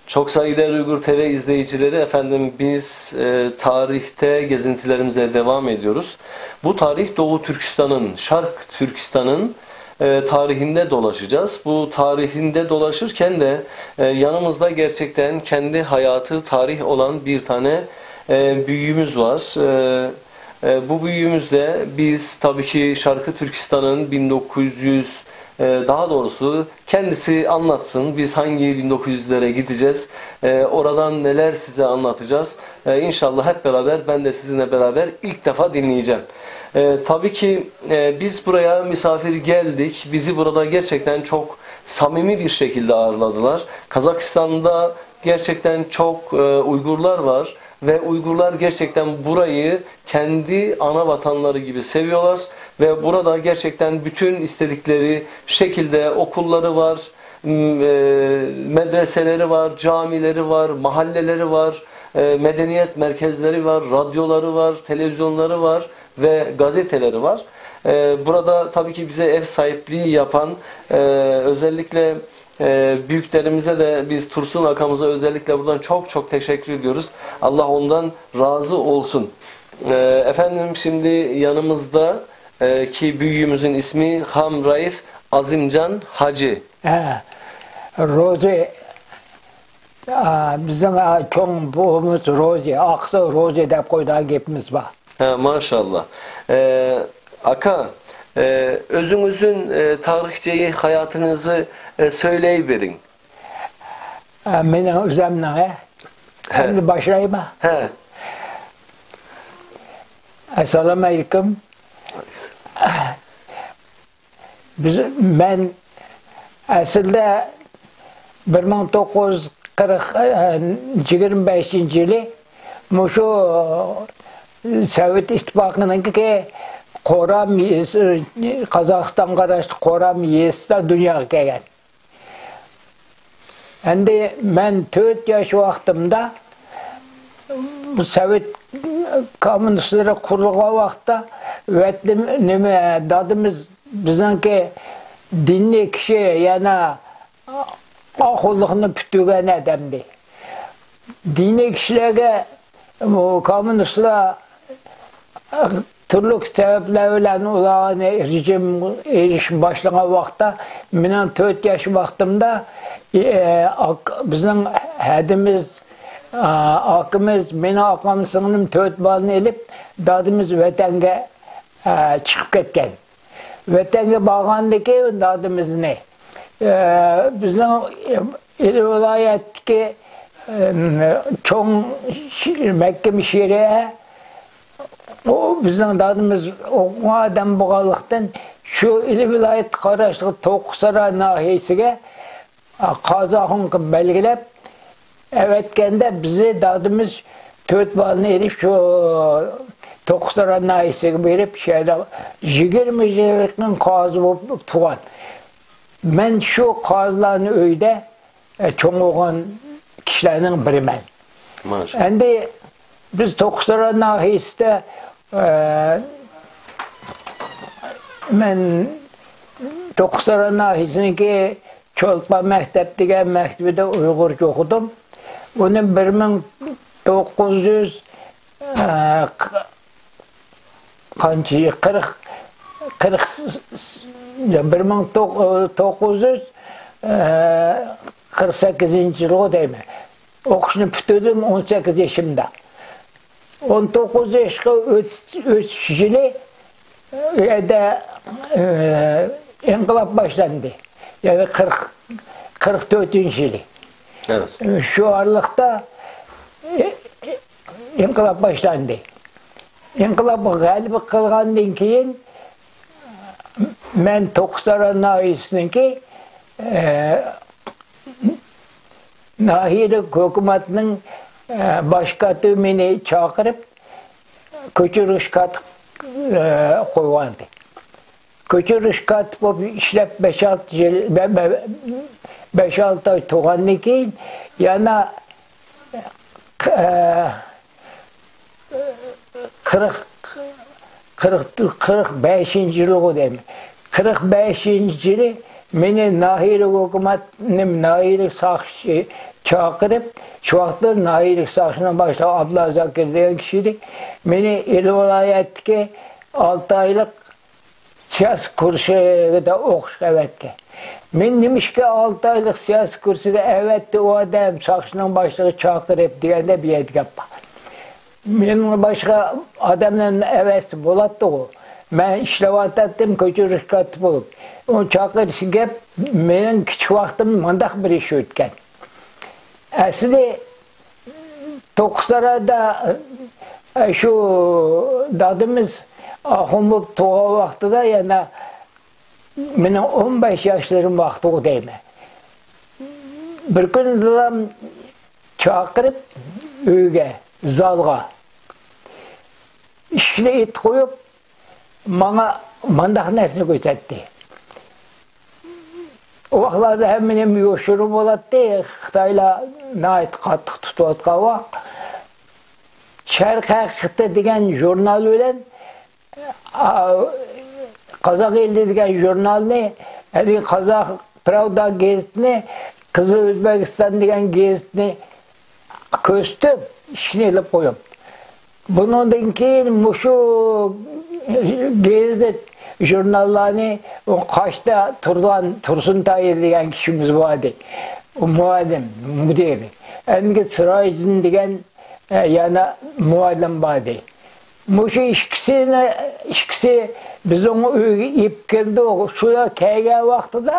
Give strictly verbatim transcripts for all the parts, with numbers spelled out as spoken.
Çok saygıdeğer Uygur T V izleyicileri, efendim biz e, tarihte gezintilerimize devam ediyoruz. Bu tarih Doğu Türkistan'ın, Şark Türkistan'ın e, tarihinde dolaşacağız. Bu tarihinde dolaşırken de e, yanımızda gerçekten kendi hayatı tarih olan bir tane e, büyüğümüz var. E, e, bu büyüğümüzle biz tabii ki Şarkı Türkistan'ın bin dokuz yüz, e, daha doğrusu kendisi anlatsın. Biz hangi bin dokuz yüzlere gideceğiz? E, oradan neler size anlatacağız? E, inşallah hep beraber, ben de sizinle beraber ilk defa dinleyeceğim. E, tabii ki e, biz buraya misafir geldik. Bizi burada gerçekten çok samimi bir şekilde ağırladılar. Kazakistan'da gerçekten çok e, Uygurlar var ve Uygurlar gerçekten burayı kendi ana vatanları gibi seviyorlar ve burada gerçekten bütün istedikleri şekilde okulları var, m- e, medreseleri var, camileri var, mahalleleri var, e, medeniyet merkezleri var, radyoları var, televizyonları var ve gazeteleri var. E, burada tabii ki bize ev sahipliği yapan, e, özellikle e, büyüklerimize de biz Tursun Akamıza özellikle buradan çok çok teşekkür ediyoruz. Allah ondan razı olsun. E, efendim şimdi yanımızda e, ki büyüğümüzün ismi Ham Raif Azimcan Hacı. Hə, Rozi, ə, bizim ə, çoğ buvumuz Rozi, Aqsı Rozi dep qoyduğu gepimiz var. Ha, maşallah. Ee, Aka, e, özünüzün e, tarihçeyi hayatınızı e, söyleyiveriñ. Ə, menim özümniñ, ə? Hə. Endi başlayım. Hə. Assalamu alaykum. Biz, men aslında bir ming to'qqiz yuz qirq, e, yigirma beshinchi yili mushu Sovet Ittifoqininki Qoram, Qozog'istonga qarashli Qoram yezida dunyoga kelgan. Endi men to'rt yosh vaqtimda bu Sovet kommunistlari qurilgan vaqtda Vatan, nima, dadimiz bizningki diniy kishi, yana oxunliqni putgan odamdi. Diniy kishilarga bu kommunistlar turli sabablar bilan ularni rejim erish boshlagan vaqtda, mening to'rt yosh vaqtimda, e, ak- bizning hadimiz, a, akamiz, meni oqam, singlim to'rt bolani ilib, dadimiz vatanga, a, chiqib ketgan. Vatanga borgandan keyin dadimizni, e, bizning, e, viloyatdagi, e, cho'ng shi- mahkam sheriat, u bizning dadimiz o'qigan odam bo'lganlikdan, shu viloyatga qarashli To'qqisaroy nohiyasiga, a, qozi oxun qilib belgilab, avatganda bizni dadimiz to'rt bolani ilib shu To'qqisaroy nohiyasiga berib, shu yerda yigirma yilga yaqin qozi bo'lib turgan. Men shu qozilarni uyida, e, cho'ng bo'lgan kishilarning biriman. Maşallah. Endi biz To'qqisaroy nohiyasida, e, men To'qqisaroy nohiyasiniki Cho'lpon maktab degan maktabida uyg'urcha o'qidim. Uni bir ming to'qqiz yuz, e, qancha, qirq, qirq, bir ming to'qqiz yuz qirq sakkizinchi yilg'u deyman. O'qishni puturdim o'n sakkiz yoshimda. O'n to'qqiz yoshga o't- o'tish yili u yerda, e, inqilob boshlandi. Ya'ni qirq, qirq to'rtinchi yili. Evet. Shu oraliqda, e, e, inqilob boshlandi. Inqilob g'alaba qilgandan keyin men To'qqisaroy nohiyasiniki, e, nohiya hukumatning, e, bosh kotibi meni chaqirib, ko'chirish kotib, e, qo'ygan edi. Ko'chirish kotib bo'lib ishlab besh-olti yil, be- be- besh-olti oy turgandan keyin yana, e, qirq, qirq, qirq beshinchi yilg'u deyman. Qirq beshinchi yili meni nohiyalik hukumatni nohiyalik soqchi, چاقىرىپ، شۇ ۋاقىتتا ناھىيەلىك ساقچىنىڭ باشلىقى ئابدۇللا زاكىر دېگەن كىشى ئىدى. مېنى ئىلى ۋىلايەتتىكى ئالتە ئايلىق سىياسىي كۇرسىغا ئوقۇشقا ئەۋەتكەن. مېنى نېمىشقا ئالتە ئايلىق سىياسىي كۇرسىغا ئەۋەتتى ئۇ ئادەم، ساقچىنىڭ باشلىقى چاقىرىپ دېگەندە بۇ يەردە گەپ بار. مېنىڭ باشقا ئادەملەرنى ئەۋەتسە بولاتتىغۇ. مەن ئىشلەۋاتاتتىم، كۆچۈرۈش كاتىپ بولۇپ. ئۇنى چاقىرىشى گەپ، مېنىڭ كىچىك ۋاقتىمدا مۇنداق بىر ئىش ئۆتكەن. ئەسلى توققۇزسارايدا، ئە، شۇ دادىمىز ئاخۇن بولۇپ تۇغان ۋاقتىدا يەنە مېنىڭ ئون بەش ياشلىرىم ۋاقتىغۇ دەيمەن. بىر كۈنى دادام چاقىرىپ ئۆيگە، زالغا، ئىشىكنى ئېتىپ قويۇپ، ماڭا مانداق نەرسىنى كۆرسەتتى. ئۇ ۋاقىتلاردا ھەممە نېمە يوشۇرۇن بولاتتى، خىتايلار ناھايىتى قاتتىق تۇتۇۋاتقان ۋاق. شەرق ھەقىقىتى دېگەن ژۇرنال بىلەن، ئا، قازاق ئېلى دېگەن ژۇرنالنى، ھەدە قازاق پراۋدا گېزىتىنى، قىزىل ئۆزبېكىستان دېگەن گېزىتنى كۆرسىتىپ، ئىشىكنى ئېلىپ قويۇپ. بۇنىڭدىن كېيىن مۇشۇ گېزىت، ژۇرناللارنى ئۇ قاشتا تۇرغان تۇرسۇن تايىر دېگەن كىشىمىز بار ئىدى. ئۇ مۇئەللىم، مۇدىر. ئەندىكى سىراجىدىن دېگەن، ئە، يەنە مۇئەللىم بار ئىدى. مۇشۇ ئىككىسىنى، ئىككىسى بىزنىڭ ئۆيگە ئېلىپ كەلدى. شۇلار كەلگەن ۋاقتىدا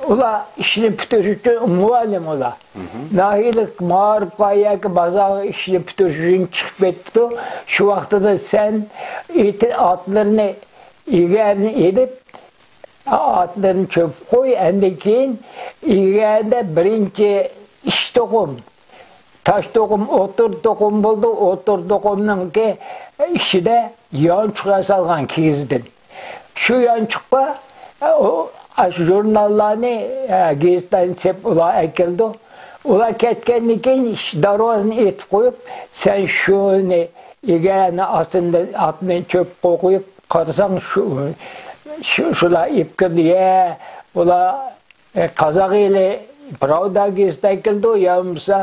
ئۇلار ئىشنى پۈتتۈرۈش ئۈچۈن، مۇئەللىم ئۇلار. ناھىيەلىك مائارىپقا ياكى بازارغا ئىشنى پۈتتۈرۈش ئۈچۈن چىقىپ كېتىپتۇ. شۇ ۋاقتىدا سەن ئېتى-، ئاتلىرىنى، ئېگەرنى ئېلىپ، ئاتلىرىنى چۆپكە قوي، ئاندىن كېيىن ئېگەردە بىرىنچى ئىش توقۇم، تاش توقۇم، ئوتتۇرا توقۇم بولىدۇ. ئوتتۇرا توقۇمنىڭكى ئىچىدە يانچۇق ياسالغان كىگىزدىن. شۇ يانچۇققا، ئە، ئۇ، ئاشۇ ژۇرناللارنى، ئە، گېزىتلەرنى سېلىپ ئۇلار ئەكېلىدۇ. ئۇلار كەتكەندىن كېيىن ئىش دەرۋازىنى ئېتىپ قويۇپ، سەن شۇنى ئېگەرنى ئاستىنى، ئاتنى چۆپكە قويۇپ قارىساڭ، شۇ، شۇ، شۇلار ئېلىپ كىردى. يە، ئۇلار ئە، قازاق ئېلى پراۋدا گېزىتى ئەكېلىدۇ، يا بولمىسا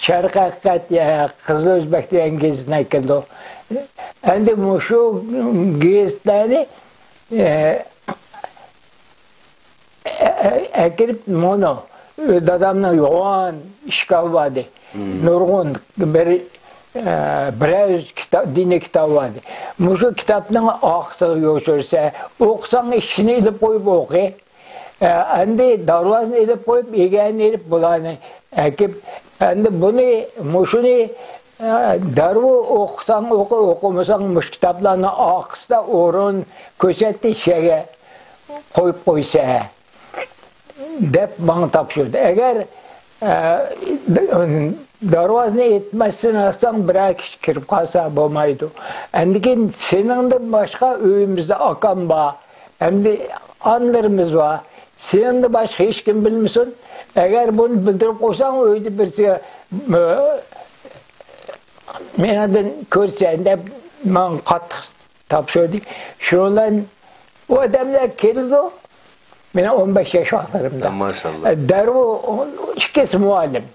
شەرق ھەقىقەت، يا قىزىل ئۆزبەك دېگەن گېزىتنى ئەكېلىدۇ. ئەمدى مۇشۇ گېزىتلەرنى، ئە، ئە، ئە، ئەكىرىپ مۇنۇ، ئە، دادامنىڭ يوغان ئىشكاپى بار ئىدى. نۇرغۇن بىر، ئە، بىرەر يۈز كىتاب، دىنىي كىتاب بار ئىدى. مۇشۇ كىتابنىڭ ئارقىسىغا يوشۇرسا، ئوقۇساڭ ئىشىكنى ئېلىپ قويۇپ ئوقۇي. ئە، ئەمدى دارۋازىنى ئېلىپ قويۇپ، ئىگەنى ئېلىپ، بۇلارنى ئەكىپ، ئەمدى بۇنى، مۇشۇنى، ئە، دەرۋۇ ئوقۇساڭ ئوقۇ، ئوقۇمىساڭ مۇشۇ كىتابلارنىڭ ئارقىسىدا ئورۇن كۆرسەتتى، شەگە قويۇپ قويسا، دەپ ماڭا تاپشۇردى. ئەگەر، ئە، دارۋازىنى ئېتمەستىن ئالساڭ، بىرەر كىشى كىرىپ قالسا بولمايدۇ. ئاندىن كېيىن سېنىڭدىن باشقا ئۆيىمىزدە ئاكام بار. ئەمدى ئانىلىرىمىز بار. سېنىڭدىن باشقا ھېچكىم بىلمىسۇن. ئەگەر بۇنى بىلدۈرۈپ قويساڭ، ئۆيدە بىرسىگە، ئە، مېنىڭدىن كۆرسە دەپ ماڭا قاتتىق تاپشۇردى. شۇنىڭ بىلەن ئۇ ئادەملەر كېلىدۇ. مېنىڭ ئون بەش ياش ۋاقىتلىرىمدا. ماشاللا. دەرۋۇ ئىككىسى مۇئەللىم.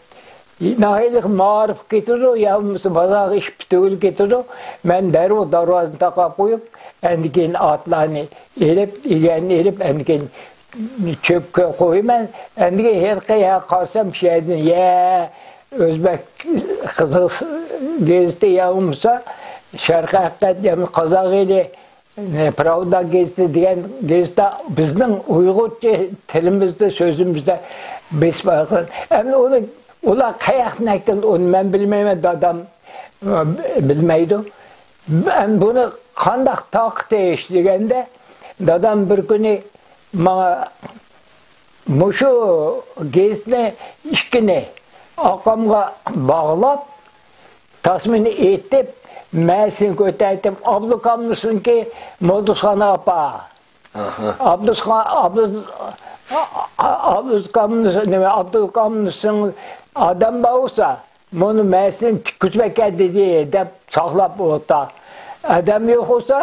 ناھىيەلىك مائارىپقا كېتىدۇ، يا بولمىسا بازارغا ئىش پۈتتۈرگىلى كېتىدۇ. مەن دەرۋۇ دارۋازىنى تاقاپ قويۇپ، ئەندىن كېيىن ئاتلارنى ئېلىپ، ئىگەننى ئېلىپ، ئەندىن كېيىن چۆپكە قويىمەن. ئەندىن كېيىن ھېلىقى يەرگە قارىسام، شۇ يەردىن، يە، ئۆزبەك قىزىل گېزىتى يا بولمىسا شەرقىي ھەقىقەت يا قازاق ئېلى، پراۋدا گېزىتى دېگەن گېزىتتا بىزنىڭ ئۇيغۇرچە تىلىمىزدا، سۆزىمىزدە بېسىپ ئالغان. ئەمدى ئۇنى، ئۇلار قاياقتىن ئەكەلدى، ئۇنى مەن بىلمەيمەن، دادام، ئە، بىلمەيدۇ. ئەمدى بۇنى قانداق تارقىتىش دېگەندە، دادام بىر كۈنى ماڭا مۇشۇ گېزىتنى ئىككىنى ئاقامغا باغلاپ، تاسمىنى ئېتىپ، مەسىنى كۆتەرتىپ، ئابدۇكامنىسنىڭكى مولدۇزخان ئاپا. ئابدۇسخان، ئابدۇ-، ئابدۇكامنىس، نېمە، ئابدۇكامنىسنىڭ ئادەم بار بولسا، مۇنى مەسىنى تىككۈزۈپ ئەكەل دېدى، دەپ ساقلاپ ئولتۇر. ئادەم يوق بولسا،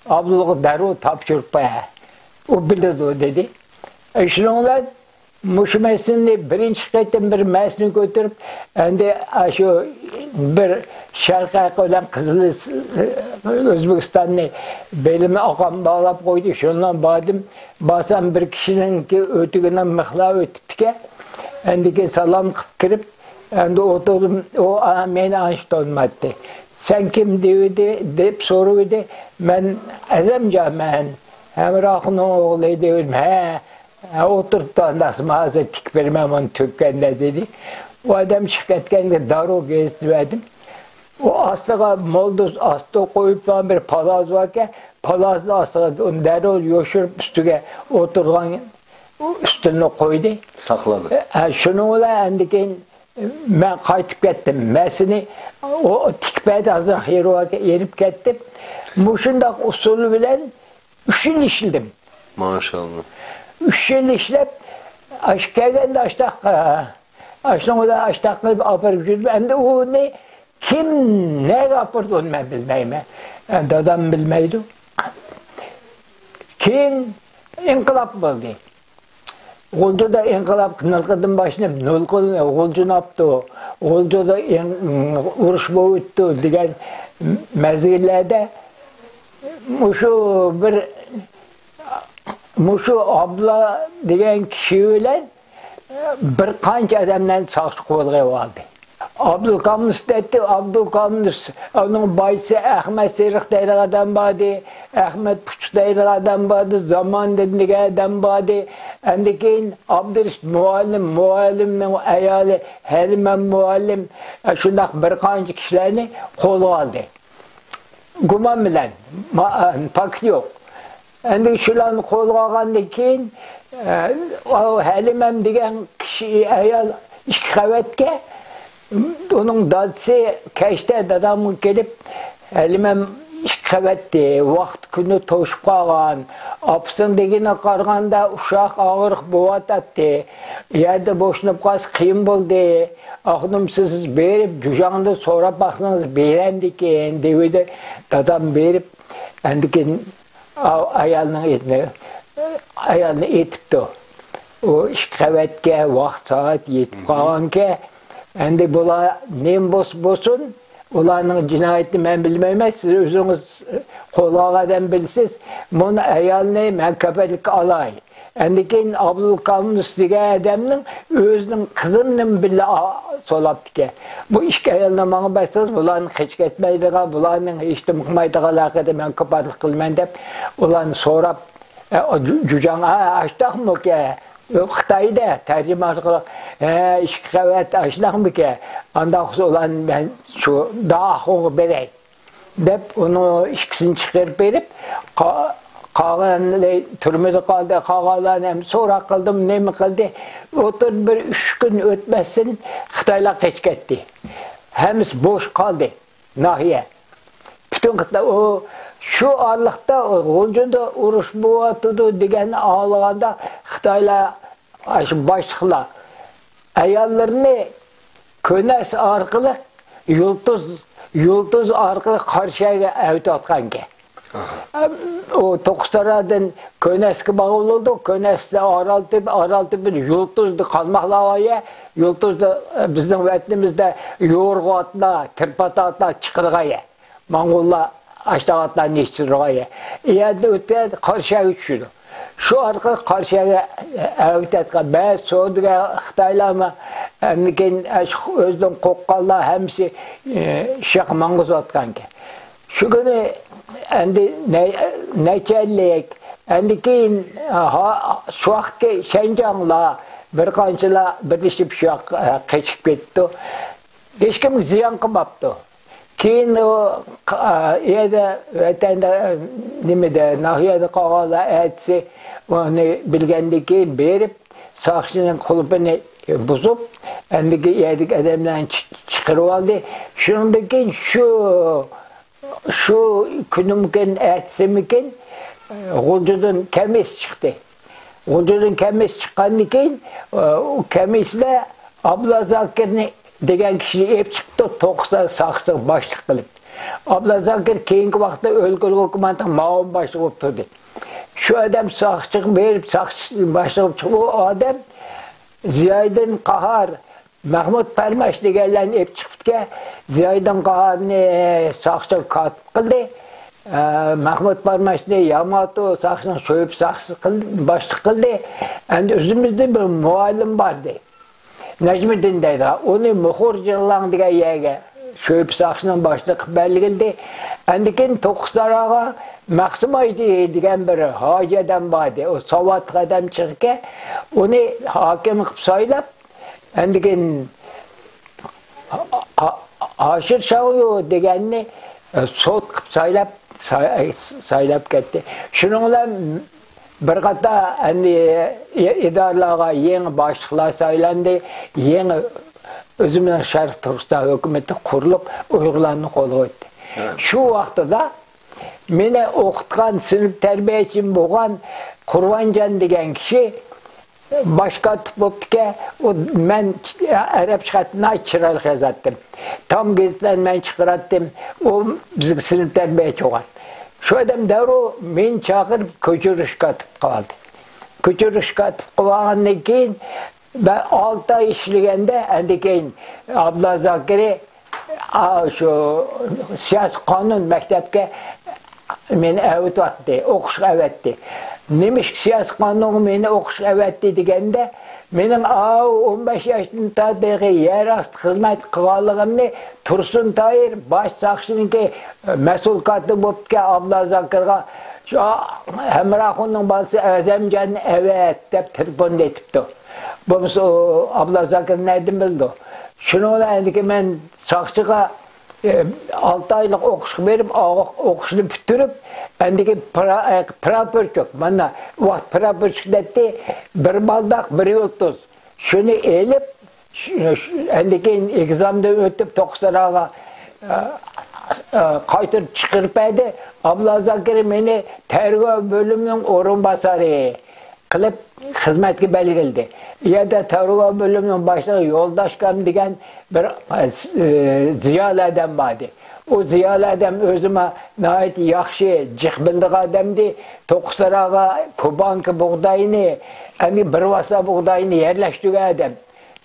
ئابدۇلغا دەررۇ تاپشۇرۇپ قوي. ئۇ بىلىدۇ، دېدى. شۇنىڭ بىلەن مۇشۇ مەسىلىنى بىرىنچى قېتىم بىر مەسىلىنى كۆتۈرۈپ، ئەمدى ئاشۇ بىر شەرقىي ھالقا بىلەن قىزىل ئۆزبېكىستاننى بېلىمنى ئاغام باغلاپ قويدى، شۇنىڭ باردىم. بارسام، بىر كىشىنىڭكى ئۆتۈكىنى مىخلاپ ئۆتۈپتىكەن. ئەندىكىن سالام قىلىپ كىرىپ، ئەمدى ئولتۇردۇم. ئۇ، ئا، مېنى ئانچە تونۇمايتتى. «سەن كىم؟» دېۋىدى، دەپ سورىۋىدى. «مەن ئەزەمجانمەن، ھەمراخۇننىڭ ئوغلى» دېۋىدىم. «ھە، ھە، ئولتۇرۇپتۇ ئانداقسىمۇ، ھازىر تىكىپ بېرىمەن ئۇنى تۈگكەندە» دېدى. ئۇ ئادەم چىقىپ كەتكەندە دارۇ گېزىتىنى بەردىم. ئۇ ئاستىغا مولدۇز ئاستا قويۇپ تۇرغان بىر پالازى باركەن، پالازىنى ئاستىغا ئۇنى دەررۇ يوشۇرۇپ ئۈستىگە ئولتۇرغان ئۈستىلىنى قويدى. ساقلىدى. ھە، شۇنىڭ بىلەن ئەندىكىن مەن قايتىپ كەتتىم. مەسىلىنى ئۇ تىكىپ بەردى، ھازىر خىروۋاكا ئېلىپ كەتتىم. مۇشۇنداق ئۇسۇل بىلەن ئۈچ يىل ئىشلىدىم. ماشاللا. ئۈچ يىل ئىشلەپ، ئاشۇ كەلگەندە ئاشتاق، ئاشۇنىڭ بىلەن ئاشتاق قىلىپ ئاپىرىپ يۈردۈم. ئەمدى ئۇنى كىم نەگە ئاپىرىدۇ، ئۇنى مەن بىلمەيمەن. دادام بىلمەيدۇ. كېيىن ئىنقىلاب بولدى. غۇلجىدا ئىنقىلاب نىلقىدىن باشلىنىپ، نىلقىدىن غۇلجىنى ئاپتۇ. غۇلجىدا ئىن-، ئۇرۇش بولۇۋېتىپتۇ دېگەن مەزگىللەردە مۇشۇ بىر، مۇشۇ ئابلا دېگەن كىشى بىلەن بىر قانچە ئادەملەرنى ساقچى قولغا ئېلىۋالدى. ئابدۇل كامۇنىست دەيتتى، ئابدۇل كامۇنىست، ئۇنىڭ بايسى ئەخمەت سېرىق دەيدىغان ئادەم بار ئىدى، ئەخمەت پۇچۇق دەيدىغان ئادەم بار ئىدى، زاماندىن دېگەن ئادەم بار ئىدى. ئاندىن كېيىن ئابدۇرېشىت مۇئەللىم، مۇئەللىمنىڭ ئايالى ھەلىمە مۇئەللىم، شۇنداق بىر قانچە كىشىلەرنى قولغا ئالدى. گۇمان بىلەن، ما-، پاكىت يوق. ئەندى شۇلارنى قولغا ئالغاندىن كېيىن، ئە، ئاۋۇ ھەلىمەم دېگەن كىشى، ئايال ئىككى قەۋەتكە، ئۇنىڭ دادىسى كەچتە دادامغا كېلىپ، «ھەلىمەم ئىككى قەۋەتتى، ۋاقتى كۈنى توشۇپ قالغان. ئاپىسىنىڭ دېگىنىگە قارىغاندا، ئۇششاق ئاغرىق بولۇۋاتاتتى. يەردە بوشىنىپ قالسا قىيىن بولدى. ئاخۇنۇم، سىز بېرىپ، جۇجاڭدىن سوراپ باقسىڭىز، بېرەمدىكىن» دېۋىدى. دادام بېرىپ، ئاندىكىن ئايالنىڭ ئېتىنى، ئايالنى ئېتىپتۇ. ئۇ ئىككى قەۋەتكە ۋاقىت سائەت يېتىپ قالغانكەن. ئەندى بۇلار نېمە بولسا بولسۇن، ئۇلارنىڭ جىنايىتىنى مەن بىلمەيمەن، سىز ئۆزىڭىز قولغا ئالغان ئادەم بىلىسىز. مۇنۇ ئايالنى مەن كاپالەتكە ئالاي. ئاندىن كېيىن ئابدۇل كامۇنىست دېگەن ئادەمنىڭ ئۆزىنىڭ قىزىنىمۇ بىللە ئا-، سولاپتىكەن. بۇ ئىككى ئايالنى ماڭا بەرسىڭىز، بۇلارنى قېچىپ كەتمەيدىغان، بۇلارنىڭ ھېچنېمە قىلمايدىغانلىقىنى مەن كاپالەتلىك قىلىمەن دەپ، ئۇلارنى سوراپ، ئە، جۇ-، جۇجاڭ، ھە، ئاشتاقمۇكەن؟ يوق، خىتايدا تەرجىمە ئارقىلىق، ھە، ئىككى قەۋەت ئاشتاقمىكەن؟ ئانداق بولسا ئۇلارنى مەن شۇ داخۇغا بېرەي. دەپ، ئۇنىڭ ئىككىسىنى چىقىرىپ بېرىپ، قا-، قالغانلىرى تۈرمىدە قالدى، قالغانلارنى ھەم سوراق قىلدىم، نېمە قىلدى. ئوتتۇرىدا بىر ئۈچ كۈن ئۆتمەستىن خىتايلار قېچىپ كەتتى. ھەممىسى بوش قالدى، ناھىيە. پۈتۈن خىتاي، ئۇ، شۇ ئارىلىقتا غۇلجىدا ئۇرۇش بولۇۋاتىدۇ دېگەننى ئاڭلىغاندا، خىتايلار ئاشۇ باشلىقلار ئاياللىرىنى كۆنەس ئارقىلىق يۇلتۇز، يۇلتۇز ئارقىلىق قاراشىگە ئەۋېتىۋاتقانىكەن. ئۇ توققۇزتارادىن كۆنەسكە باغلىنىدۇ، كۆنەستە ئارالتېپە، ئارالتېپىدىن يۇلتۇزدا قالماقلار بار يە، يۇلتۇزدا، بىزنىڭ ۋەتىنىمىزدە يورغا ئاتلار، تىرپاتا ئاتلار چىقىدىغان يە. موڭغۇللار ئاشتاغاتلارنى يېتىشتۈرىدىغان يەر. ئۇ يەردىن ئۆتكەن قاراشىگە چۈشىدۇ. شۇ ئارقىلىق قاراشىگە ئەۋېتىۋاتقان بەزى سودىگەر خىتايلارمۇ، ئاندىن كېيىن ئاشۇ ئۆزىدىن قورققانلار ھەممىسى، ئى، شۇ ياققا ماڭغۇزۇۋاتقانىكەن. شۇ كۈنى ئەندى نە-، نەچچەنلىك، ئاندىن كېيىن، ھا-، شۇ ۋاقىتتىكى شەنجاڭلار، بىر قانچىلار بىرلىشىپ شۇ ياققا، ئە، قېچىپ كېتىپتۇ. ھېچكىمگە زىيان قىلماپتۇ. كېيىن ئۇ، ئا، يەردە، ۋەتەندە، نېمىدە، ناھىيەدە قالغانلار ئەتىسى ئۇنى بىلگەندىن كېيىن بېرىپ، ساقچىنىڭ قۇلۇپىنى بۇزۇپ، ئەندىكى يەردىكى ئادەملەرنى چى-، چىقىرىۋالدى. شۇنىڭدىن كېيىن شۇ، شۇ كۈنىمىكىن، ئەتىسىمىكىن، غۇلجىدىن كەمىسى چىقتى. غۇلجىدىن كەمىسى چىققاندىن كېيىن، ئۇ كەمىسىلەر ئابلا زاكىرنى دېگەن كىشىنى ئېلىپ چىقىپتۇ، توققۇز ساقچىغا باشلىق قىلىپ. ئابلا زاكىر كېيىنكى ۋاقىتتا ئۆلكىلىك ھۆكۈمەتنىڭ مۇئاۋىن باشلىقى بولۇپ تۇردى. شۇ ئادەم ساقچىغا بېرىپ، ساقچى باشلىقى بولۇپ چىقىپ، ئۇ ئادەم زىيايدىن قاھار، مەھمۇد پەرماش دېگەنلەرنى ئېلىپ چىقىپتىكەن. زىيايدىن قاھارنى ساقچىغا كاتىپ قىلدى. ئە، مەھمۇد پەرماشنى ياماتو ساقچىنىڭ شۆبە ساقچىسى قىل-، باشلىق قىلدى. ئەمدى ئۆزىمىزدە بىر مۇئەللىم بار ئىدى. نەجمىدىن دەيدىغان. ئۇنى مۇخۇر جىغلاڭ دېگەن يەرگە شۆبە ساقچىنىڭ باشلىقى قىلىپ بەلگىلىدى. ئاندىن كېيىن توققۇزتاراغا مەخسۇم ھاجى دېگەن بىر ھاجى ئادەم بار ئىدى. ئۇ ساۋاتلىق ئادەم چىقىكەن. ئۇنى ھاكىم قىلىپ سايلاپ، ئاندىن كېيىن ھا-، ھا-، ھاشىر شاۋيۇ دېگەننى، ئە، سوت قىلىپ سايلاپ، ساي-، سايلاپ كەتتى. شۇنىڭ بىلەن بىر قاتار ئەمدى ئى-، ئىدارىلەرگە يېڭى باشلىقلار سايلاندى، يېڭى ئۆزىمىزنىڭ شەرقىي تۈركىستان ھۆكۈمىتى قۇرۇلۇپ، ئۇيغۇرلارنى قولغا ئۆتتى. شۇ ۋاقتىدا مېنى ئوقۇتقان سىنىپ تەربىيەچىم بولغان قۇربانجان دېگەن كىشى باش كاتىپ بوپتىكەن. ئۇ، مەن ئەرەبچە خەتنى ناھايىتى چىرايلىق يازاتتىم. تام گېزىتلەرنى مەن چىقىراتتىم. ئۇ بىزگە سىنىپ تەربىيەچى بولغان. شۇ ئادەم دەررۇ مېنى چاقىرىپ، كۆچۈرۈش كاتىپ قىلىۋالدى. كۆچۈرۈش كاتىپ قىلىۋالغاندىن كېيىن، مەن ئالتە ئاي ئىشلىگەندە، ئاندىن كېيىن ئابدۇللا زاكىرى، ئا، شۇ سىياسىي قانۇن مەكتەپكە مېنى ئەۋېتىۋاتتى، ئوقۇشقا ئەۋەتتى. نېمىشقا سىياسىي قانۇنغا مېنى ئوقۇشقا ئەۋەتتى دېگەندە، مېنىڭ ئاۋۇ ئون بەش ياشتىن تارتىپ يەر ئاستى خىزمەت قىلغانلىقىمنى تۇرسۇن تاھىر باش ساقچىنىڭكى مەسئۇل كاتىپى بوپتىكەن ئابدۇللا زاكىرغا، شۇ ھەمراخۇننىڭ بالىسى ئەزەمجاننى ئەۋەت دەپ تېلېفوندا ئېيتىپتۇ. بولمىسا ئۇ ئابدۇللا زاكىر نەدىن بىلىدۇ؟ شۇنىڭ بىلەن ئەندىكىن مەن ساقچىغا، ئە، ئالتە ئايلىق ئوقۇشقا بېرىپ، ئا-، ئوقۇشنى پۈتتۈرۈپ، ئەندىكىن پرا-، ئە، پراپورچۇك، مانا ۋاقىت پراپورچۇك دەيتتى، بىر بالداق، بىر يۇلتۇز. شۇنى ئېلىپ، شۇ، شۇ، ئەندىكىن ئېگزامدىن ئۆتۈپ، توققۇزتاراغا، ئە، ئە، قايتۇرۇپ چىقىرىپ بەردى. ئابدۇللا زاكىر مېنى تەرگەۋ بۆلۈمىنىڭ ئورۇنباسارى قىلىپ خىزمەتكە بەلگىلىدى. ئۇ يەردە تەرگەۋ بۆلۈمىنىڭ باشلىقى يولداش ئاكام دېگەن بىر، ئە، زىيالىي ئادەم بار ئىدى. ئۇ زىيالىي ئادەم ئۆزىمۇ ناھايىتى ياخشى جىق بىلىدىغان ئادەمدى. توققۇزتاراغا كوبانكا بۇغداينى، ئەمدى بىر ۋاسا بۇغداينى يەرلەشتۈرگەن ئادەم.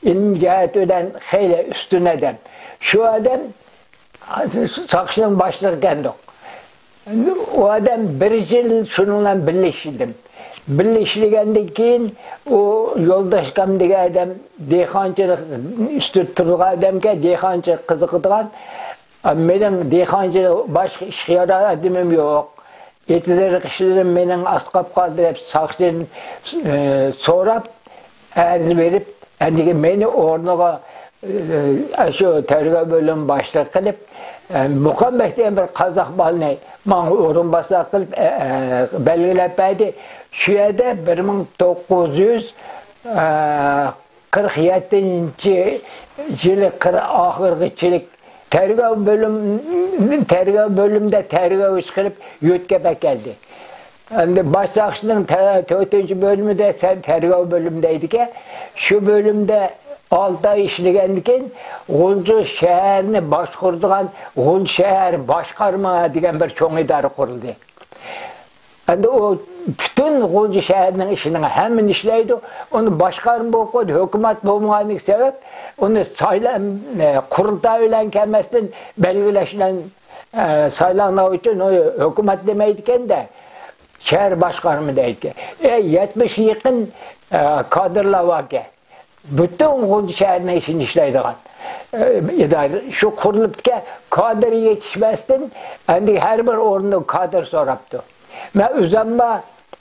ئىلمىي جەھەتى بىلەن خېلى ئۈستۈن ئادەم. شۇ ئادەم ساقچىنىڭ باشلىقى ئىكەندۇق. ئۇ ئادەم بىر يىل شۇنىڭ بىلەن بىللە ئىشلىدىم. بىللە ئىشلىگەندىن كېيىن ئۇ يولداش ئاكام دېگەن ئادەم دېھقانچىلىق ئۈستىدە تۇرىدىغان ئادەمكەن، دېھقانچىلىققا قىزىقىدىغان. مېنىڭ دېھقانچىلىق، باشقا ئىشقا يارار ئادىمىم يوق. ئېتىز-ئېرىق ئىشلىرىم مېنىڭ ئاستىغا قالدى دەپ ساقچىدىن، ئى، سوراپ، ئەرز بېرىپ، ئەندىكىن مېنى ئورنىغا، ئى، شۇ تەرگەۋ بۆلۈمى باشلىقى قىلىپ، ئى، مۇقامبەك دېگەن بىر قازاق بالىنى ماڭا ئورۇنباسار قىلىپ، ئە، ئە، بەلگىلەپ بەردى. شۇ يەردە بىر مىڭ توققۇز يۈز، ئە، قىرىق يەتتىنچى يىلى، قىر-، ئاخىرغىچىلىك تەرگەۋ بۆلۈم، تەرگەۋ بۆلۈمىدە تەرگەۋچى قىلىپ يۆتكەپ ئەكەلدى. ئەمدى باش ساقچىنىڭ تە-، تۆتىنچى بۆلۈمىدە سەن تەرگەۋ بۆلۈمى دەيدىكەن. شۇ بۆلۈمدە ئالتە ئاي ئىشلىگەندىن كېيىن، غۇلجا شەھەرنى باشقۇرىدىغان غۇلجا شەھەر باشقارما دېگەن بىر چوڭ ئىدارە قۇرۇلدى. ئەمدى ئۇ پۈتۈن غۇلجا شەھىرىنىڭ ئىشىنىڭ ھەممىنى ئىشلەيدۇ. ئۇنى باشقارما بولۇپ قويدى. ھۆكۈمەت بولمىغاندىكى سەۋەب، ئۇنى سايلا-، ئە، قۇرۇلتاي بىلەن كەلمەستىن بەلگىلەش بىلەن، ئە، سايلانغان ئۈچۈن ئۇنى ھۆكۈمەت دېمەيدىكەن-دە، شەھەر باشقارما دەيدىكەن. ئە، يەتمىشكە يېقىن، ئە، كادىرلار باركەن. پۈتۈن غۇلجا شەھىرىنىڭ ئىشىنى ئىشلەيدىغان، ئە، ئىدارە شۇ قۇرۇلۇپتىكەن. كادىر يېتىشمەستىن، ئەمدى ھەر بىر ئورۇندا كادىر سوراپتۇ. مەن ئۆزۈممۇ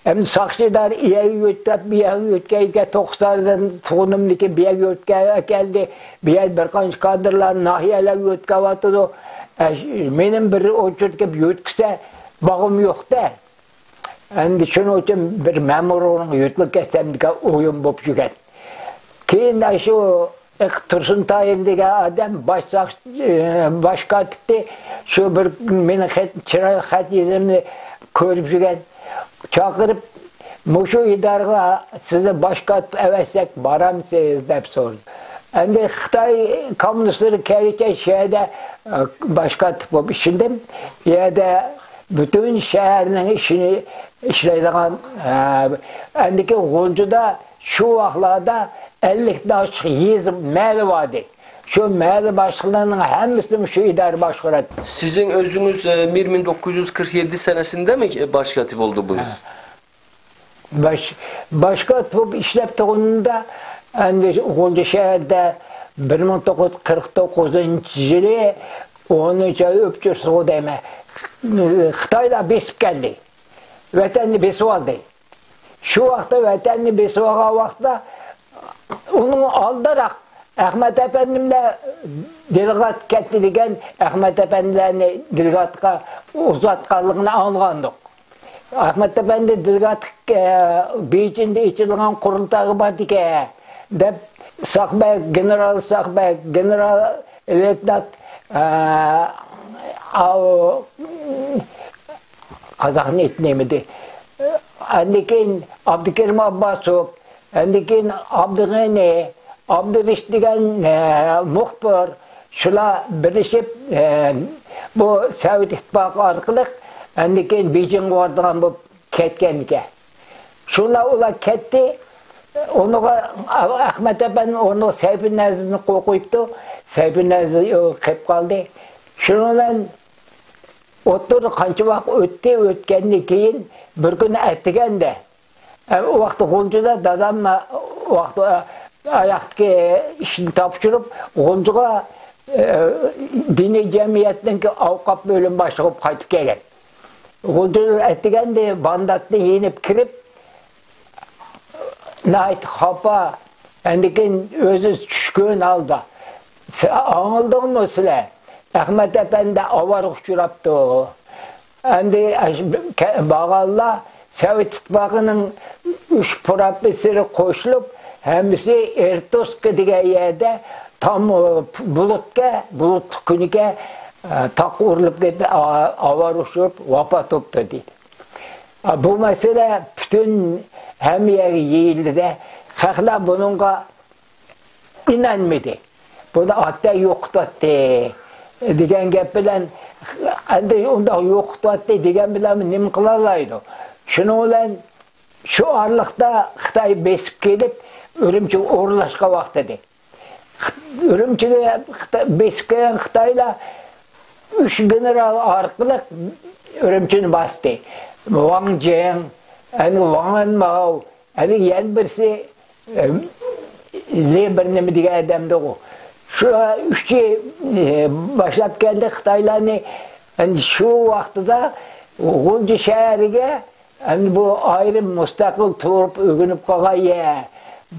ئەمدى ساقچى ئىدارە ئۇ يەرگە يۆتكەپ، بۇ يەرگە يۆتكەيدىكەن، توققۇزتارىدىن تۇغۇنۇمنىكى بۇ يەرگە يۆتكەپ ئەكەلدى. بۇ يەردە بىر قانچە كادىرلار ناھىيەلەرگە يۆتكەۋاتىدۇ. ئە، مېنىڭ بىر ئوچۇرتقا يۆتكىسە، باغىم يوق-دە. ئەمدى شۇنىڭ ئۈچۈن بىر مەمۇرغا يۆتىلىپ كەتسەم دېگەن ئويۇم بولۇپ يۈرگەن. كېيىن شۇ تۇرسۇن تاھىر دېگەن ئادەم باش ساقچى، باش كاتىپتى. شۇ بىر مېنىڭ خەت، چىرايلىق خەت يېزىمنى كۆرۈپ يۈرگەن. چاقىرىپ، مۇشۇ ئىدارىگە سىزنى باش كاتىپ ئەۋەتسەك بارامسىز دەپ سورىدى. ئەمدى خىتاي كوممۇنىستلىرى كەلگۈچە شۇ يەردە، ئە، باش كاتىپ بولۇپ ئىشلىدىم. ئۇ يەردە پۈتۈن شەھەرنىڭ ئىشىنى ئىشلەيدىغان، ئە، ئەندىكى غۇلجىدا شۇ ۋاقىتلاردا ئەللىكتىن ئاشۇق يېزا، مەھەللە بار ئىدى. شۇ مەھەللە باشلىقلىرىنىڭ ھەممىسىنى شۇ ئىدارە باشقۇراتتى. Sizin özünüz e, bir bin dokuz yüz kırk yedi senesinde mi e, başkatip oldu bu yüz? باش باش كاتىپ بولۇپ ئىشلەپ تۇرغىنىمدا، ئەمدى غۇلجا شەھىرىدە بىر مىڭ توققۇز يۈز قىرىق توققۇزىنچى يىلى ئونىنچى ئاي ئۆپچۈرسىغۇ دەيمەن، خىتايلار بېسىپ كەلدى، ۋەتەننى بېسىۋالدى. شۇ ۋاقىتتا ۋەتەننى بېسىۋالغان ۋاقىتتا ئۇنىڭ ئالدىراق ئەخمەت ئەپەندىملەر دېلېگات كەتتى دېگەن، ئەخمەت ئەپەندىلەرنى دېلېگاتقا ئۇزاتقانلىقىنى ئاڭلىغانىدۇق. ئەخمەت ئەپەندى دېلېگات بېيجىڭدا ئېچىلغان قۇرۇلتايغا بارىدىكەن دەپ، ساقبەگ، گېنېرال ساقبەگ، گېنېرال لېيتېنانت قازاقنىڭ ئېتى نېمىدى؟ ئاندىن كېيىن ئابدۇكېرىم ئابباسوف، ئاندىن كېيىن ئابدۇغېنى، ئابدۇرېشىت دېگەن مۇخبىر، شۇلار بىرلىشىپ بۇ سوۋېت ئىتتىپاقى ئارقىلىق ئاندىن كېيىن بېيجىڭغا بارىدىغان بولۇپ كەتكەنىكەن. شۇلا ئۇلار كەتتى. ئۇنىڭغا ئەخمەت ئەپەندى ئۇنىڭ سەيپىنەزىزنى قويۇپ قويۇپتۇ. سەيپىنەزىز قېلىپ قالدى. شۇنىڭ بىلەن ئوتتۇرىدا قانچە ۋاقىت ئۆتتى، ئۆتكەندىن كېيىن بىر كۈنى ئەتىگەندە، ئە، ئۇ ۋاقىتتا غۇلجىدا دادام ۋاقتى، ئە، ئاياقتىكى ئىشنى تاپشۇرۇپ، غۇلجىغا، ئە، دىنىي جەمئىيەتنىڭكى ئاۋقاپ بۆلۈم باشلىقى بولۇپ قايتىپ كەلگەن. غۇلجىدا ئەتىگەندە بامداتنى يېنىپ كىرىپ، ناھايىتى خاپا، ئاندىن كېيىن ئۆزى چۈشكۈن ھالدا، «سە-، ئاڭلىدىڭمۇ سىلەر؟ ئەخمەت ئەپەندى ئاۋارىغا ئۇچراپتۇ.» ئەمدى ئەش-، كە-، بارغانلار سوۋېت ئىتتىپاقىنىڭ ئۈچ پروفېسسورى قوشۇلۇپ، ھەممىسى ئىرتۇسكى دېگەن يەردە تام بۇلۇتقا، بۇلۇتلۇق كۈنىگە، ئە، تاغقا ئۇرۇلۇپ كېتىپ، ئا-، ئاۋارە ئۇچۇرۇپ ۋاپات بوپتۇ دېدى. ئا، بۇ مەسىلە پۈتۈن ھەممە يەرگە يېيىلدى-دە، خەقلەر بۇنىڭغا ئىنانمىدى. بۇنى ئادەتتە يوقىتاتتى دېگەن گەپ بىلەن، ئەمدى ئۇنداق يوقىتاتتى دېگەن بىلەن نېمە قىلالايدۇ؟ شۇنىڭ بىلەن شۇ ئارىلىقتا خىتاي بېسىپ كېلىپ، ئۈرۈمچىگە ئورۇنلاشقان ۋاقتىدى. ئۈرۈمچىگە خىتا-، بېسىپ كەلگەن خىتايلار ئۈچ گېنېرال ئارقىلىق ئۈرۈمچىنى باستى. ۋاڭ جىڭ، ئەنە ۋاڭ ئەنماۋ، ئەنە يەنە بىرسى، ئە، لې بىر نېمە دېگەن ئادەمدىغۇ. شۇ ئۈچى، ئە، باشلاپ كەلدى خىتايلارنى. ئەنە شۇ ۋاقتىدا غۇلجا شەھىرىگە ئەمدى بۇ ئايرىم مۇستەقىل تۇرۇپ ئۆگىنىپ قالغان يەر،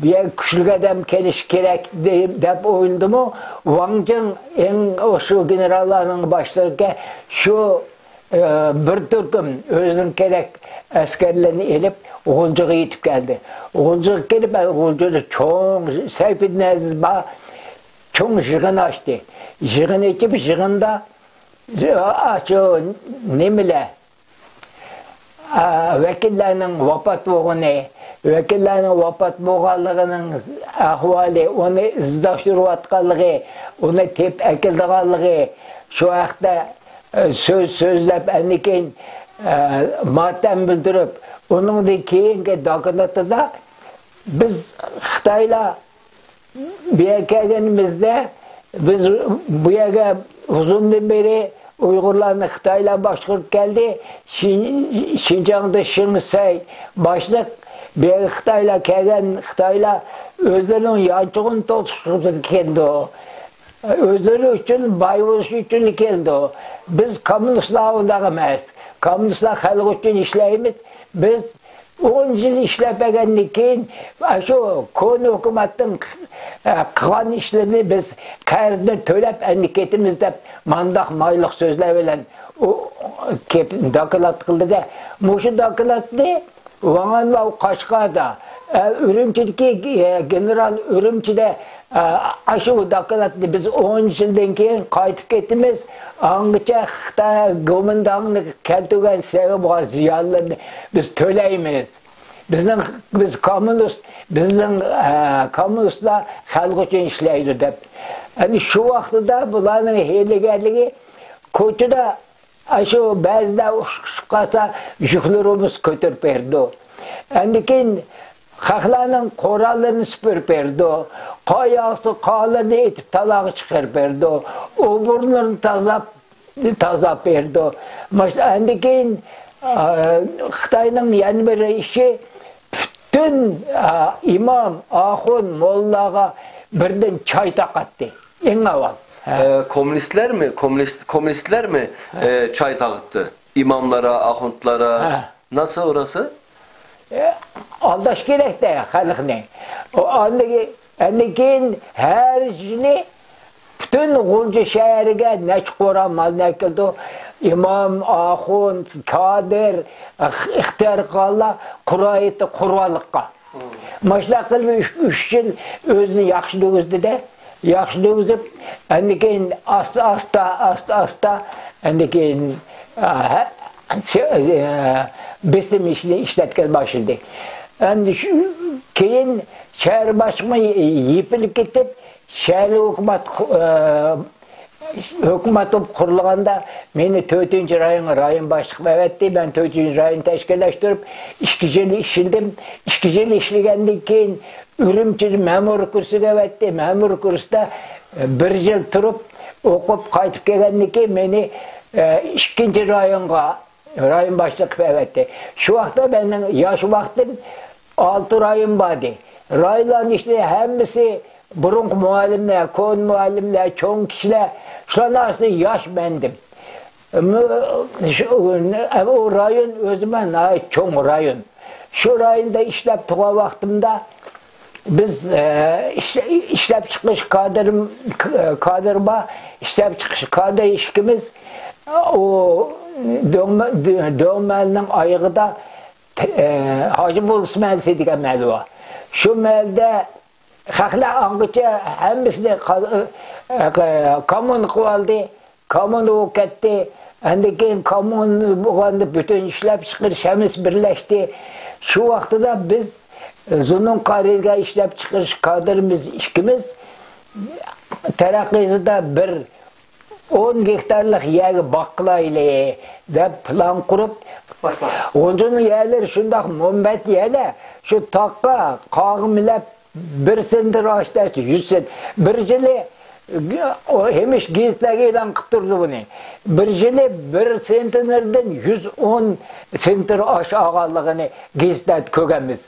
بۇ يەرگە كۈچلۈك ئادەم كېلىشى كېرەك دەپ ئويلىدىمۇ، ۋاڭ جىڭ ئەڭ شۇ گېنېراللارنىڭ باشلىقىغا شۇ، ئە، بىر تۈركۈم ئۆزىنىڭ كېرەك ئەسكەرلىرىنى ئېلىپ، غۇلجىغا يېتىپ كەلدى. غۇلجىغا كېلىپ، غۇلجىدا چوڭ سەيپىدىن ئەزىز بار، چوڭ يىغىن ئاچتى. يىغىن ئېچىپ، يىغىندا، ئاشۇ نېمىلەر، ئا، ۋەكىللەرنىڭ ۋاپات بولغىنى، ۋەكىللەرنىڭ ۋاپات بولغانلىقىنىڭ ئەھۋالى، ئۇنى ئىزداشتۇرۇۋاتقانلىقى، ئۇنى تېپىپ ئەكېلىدىغانلىقى، شۇ ھەقتە، ئە، سۆز سۆزلەپ، ئاندىن كېيىن، ئە، ماتەم بىلدۈرۈپ، ئۇنىڭدىن كېيىنكى دوكلاتىدا بىز خىتايلار بۇ يەرگە كەلگىنىمىزدە، بىز بۇ يەرگە ئۇزۇندىن بېرى ئۇيغۇرلارنى خىتايلار باشقۇرۇپ كەلدى. شىن-، شىنجاڭدا شېڭ سەي باشلىق، بۇ يەرگە خىتايلار كەلگەن، خىتايلار ئۆزلىرىنىڭ يانچۇقىنى توشۇغىلى كېلىدۇ. ئۆزلىرى ئۈچۈن، باي بولۇش ئۈچۈن كېلىدۇ. بىز كوممۇنىستلار ئۇنداق ئەمەس. كوممۇنىستلار خەلق ئۈچۈن ئىشلەيمىز. بىز ئون يىل ئىشلەپ بەرگەندىن كېيىن، شۇ كونا ھۆكۈمەتنىڭ، ئە، قىلغان ئىشلىرىنى بىز قەرزنى تۆلەپ ئەمدى كېتىمىز دەپ، مانداق مايلىق سۆزلەر بىلەن ئۇ كېپ-، دوكلات قىلدى-دە. مۇشۇ دوكلاتنى ۋاڭ ئەنۋاۋ قەشقەردە، ئە، ئۈرۈمچىدىكى، ئە، گېنېرال ئۈرۈمچىدە، ئە، ئاشۇ دوكلاتنى بىز ئون يىلدىن كېيىن قايتىپ كېتىمىز. ئاڭغىچە خىتاي گومىنداڭنى كەلتۈرگەن سەۋەبى بار زىيانلىرىنى بىز تۆلەيمىز. بىزنىڭ، بىز كوممۇنىست، بىزنىڭ، ئە، كوممۇنىستلار خەلق ئۈچۈن ئىشلەيدۇ دەپ. ئەمدى شۇ ۋاقتىدا بۇلارنىڭ ھىيلىگەرلىكى، كوچىدا ئاشۇ بەزىدە ئۇشقۇشۇپ قالسا، يۈكلىرىمىز كۆتۈرۈپ بېرىدۇ. ئاندىن كېيىن خەقلەرنىڭ قوراللىرىنى سۈپۈرۈپ بېرىدۇ. قار ياغسا، قارلىرىنى ئېتىپ، تالاغا چىقىرىپ بېرىدۇ. ئوبورلىرىنى تازاپ، تازاپ بېرىدۇ. ماش-، ئاندىن كېيىن، ئا، خىتاينىڭ يەنە بىر ئىشى، پۈتۈن، ئا، ئىمام، ئاخۇن، موللىلارغا بىردىن چاي تاقاتتى. ئەڭ ئاۋۋال. ھە. ئە، كوممۇنىستلەرمۇ، كوممۇنىست، كوممۇنىستلەرمۇ، ھە. ئە، چاي تاقىتتى؟ ئىماملارغا، ئاخۇنتلارغا. ھە. ناسا ئوراسا؟ ئە، ئالداش كېرەك-دە خەلقنى. ئۇ ئاندىن، ئاندىن كېيىن ھەر يىلى پۈتۈن غۇلجا شەھىرىگە نەچچە قورا مالنى ئەكېلىدۇ. ئىمام، ئاخۇن، كادىر، ئىخ-، ئىختىيار قىلغانلار قۇرايتى قۇربانلىققا. ماشۇنداق قىلىپ ئۈچ، ئۈچ يىل ئۆزىنى ياخشى دېگۈزدى-دە. ياخشى دېگۈزۈپ، ئاندىن كېيىن ئاستا، ئاستا، ئاستا، ئاستا، ئاندىن كېيىن، ئا، ھە، سى-، ئە، بېسىم ئىشنى ئىشلەتكىلى باشلىدى. ئەمدى شۇ، كېيىن شەھەر باشقىمۇ يېپىلىپ كېتىپ، شەھەر ھۆكۈمەت، ئە، ھۆكۈمەت بولۇپ قۇرۇلغاندا، مېنى تۆتىنچى رايونغا رايون باشلىقى قىلىپ ئەۋەتتى. مەن تۆتىنچى رايون تەشكىللەشتۈرۈپ، ئىككى يىل ئىشلىدىم. ئىككى يىل ئىشلىگەندىن كېيىن، ئۈرۈمچىدە مەمۇرىي كۇرسىغا ئەۋەتتى. مەمۇرىي كۇرسدا بىر يىل تۇرۇپ، ئوقۇپ قايتىپ كەلگەندىن كېيىن، مېنى، ئە، ئىككىنچى رايونغا رايون باشلىقى قىلىپ ئەۋەتتى. شۇ ۋاقىتتا مېنىڭ ياش ۋاقتىم ئالتە رايون بار ئىدى. رايونلارنىڭ ئىچىدە ھەممىسى بۇرۇنقى مۇئەللىملەر، كونا مۇئەللىملەر، چوڭ كىشىلەر، شۇلارنىڭ ئارىسىدا ياش مەندىم. مۇ-، شۇ، ئۇ رايون ئۆزى ناھايىتى چوڭ رايون. شۇ رايوندا ئىشلەپ تۇرغان ۋاقتىمدا بىز، ئە، ئىش-، ئىشلەپچىقىرىش كادىر، كادىر بار، ئىشلەپچىقىرىش كادىر ئىككىمىز، ئۇ دۆڭمە-، دۆڭمەلنىڭ ئايىغىدا، ئە، ھاجى بولۇس مەھەللىسى دېگەن مەھەللە بار. شۇ مەھەللىدە خەقلەر ئاڭغىچە ھەممىسىنى قا-، ئە، قا-، كامون قىلىۋالدى. كامون بولۇپ كەتتى. ئاندىن كېيىن كامون بولغاندا پۈتۈن ئىشلەپچىقىرىش ھەممىسى بىرلەشتى. شۇ ۋاقتىدا بىز زۇنۇن قارىيىگە ئىشلەپچىقىرىش كادىرىمىز ئىككىمىز تەرەققىياتىدا بىر ئون گېكتارلىق يەرگە باغ قىلايلى دەپ پىلان قۇرۇپ، باشلاپ. غۇلجىنىڭ يەرلىرى شۇنداق مۇنبەت يەرلەر، شۇ تاغقا قاغا مىلەپ بىر سېنتىر ئاشتى، يۈز سېنتىر. بىر يىلى، ئۇ ھەمىشە گېزىتلەرگە ئېلان قىلىپ تۇرىدۇ بۇنى. بىر يىلى بىر سېنتىمېتىردىن يۈز ئون سېنتىمېتىر ئاش ئالغانلىقىنى گېزىتلەردە كۆرگەنمىز.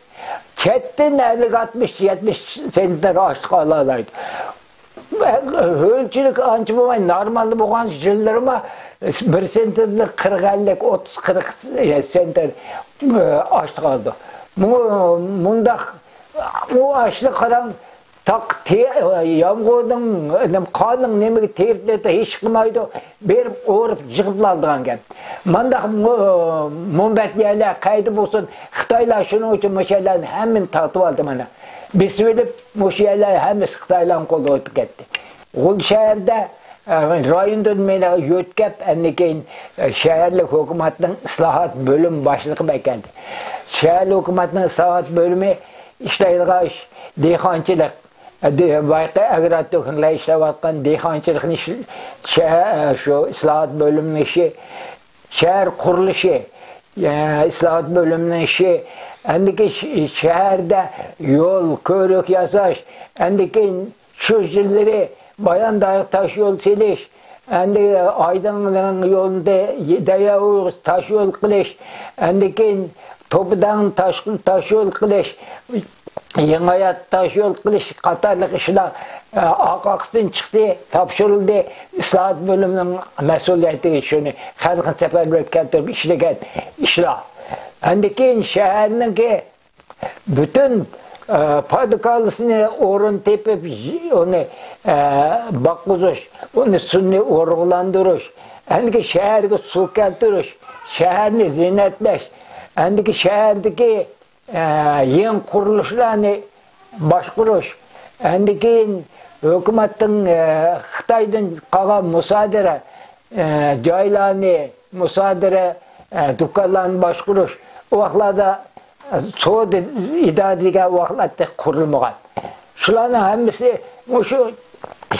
چەتتىن ئەللىك، ئاتمىش، يەتمىش سېنتىمېتىر ئاشلىق ئالالايدۇ. ھۆلچىلىك ئانچە بولماي، نورمالدا بولغان يىللىرىمۇ بىر سېنتىمېتىر قىرىق، ئەللىك، ئوتتۇز، قىرىق سېنتىمېتىر ئاشلىق ئالىدۇ. مۇ-، مۇنداق ئۇ ئاشلىق قاراڭ، تاق تې-، يامغۇرنىڭ، نېمە، قارنىڭ نېمىگە تېرىپ نېتە ھېچ قىلمايدۇ، بېرىپ ئورۇپ يىغىپلا ئالىدىغان گەپ. مانداق مۇ-، مۇنبەت يەرلەر قەيدە بولسۇن، خىتايلار شۇنىڭ ئۈچۈن مۇشۇ يەرلەرنى ھەممىنى تارتىۋالدى مانا. بېسىۋېلىپ، مۇشۇ يەرلەر ھەممىسى خىتايلارنىڭ قولىغا ئۆتۈپ كەتتى. غۇلجا شەھەردە ئە، رايوندىن مېنى يۆتكەپ، ئاندىن كېيىن، ئە، شەھەرلىك ھۆكۈمەتنىڭ ئىسلاھات بۆلۈم باشلىقى بولۇپ كەلدى. شەھەرلىك ھۆكۈمەتنىڭ ئىسلاھات بۆلۈمى ئىشلەيدىغان ئىش دېھقانچىلىق، ئە، دې-، بايىقى ئاگرار تېخنىكىلار ئىشلەۋاتقان دېھقانچىلىقنى ئىش-، شەھەر، ئە، شۇ ئىسلاھات بۆلۈمىنىڭ ئىشى، شەھەر قۇرۇلۇشى، ئە، ئىسلاھات بۆلۈمىنىڭ ئىشى، ئاندىن كېيىن ش-، شەھەردە يول، كۆۋرۈك ياساش، ئاندىن كېيىن شۇ يىللىرى بايانداغغا تاش يول سېلىش، ئەمدى ئايدىڭنىڭ يولىدا دەريا ئويغۇسى تاش يول قىلىش، ئاندىن كېيىن توپىداڭ تاش، تاش يول قىلىش، يېڭى ھايات تاش يول قىلىش قاتارلىق ئىشلار، ئە، ئارقا-ئارقىسىدىن چىقتى، تاپشۇرۇلدى. ئىسلاھات بۆلۈمىنىڭ مەسئۇلىيىتىگە شۇنى خەلقنى سەپەربەر كەلتۈرۈپ ئىشلىگەن ئىشلار. ئاندىن كېيىن شەھەرنىڭكى پۈتۈن، ئە، پايدا كالىسىنى ئورۇن تېپىپ، ئۇنى، ئە، باققۇزۇش، ئۇنى سۈنئىي ئۇرۇقلاندۇرۇش، ئەندىكى شەھەرگە سۇ كەلتۈرۈش، شەھەرنى زىننەتلەش، ئەندىكى شەھەردىكى، ئە، يېڭى قۇرۇلۇشلارنى باشقۇرۇش، ئەندىن كېيىن ھۆكۈمەتنىڭ، ئە، خىتايدىن قالغان مۇسادىرە، ئە، جايلارنى، مۇسادىرە، ئە، دۇكانلارنى باشقۇرۇش، ئۇ ۋاقىتلاردا، ئە، سودا ئىدارە دېگەن ۋاقىتلاردا قۇرۇلمىغان. شۇلارنىڭ ھەممىسى مۇشۇ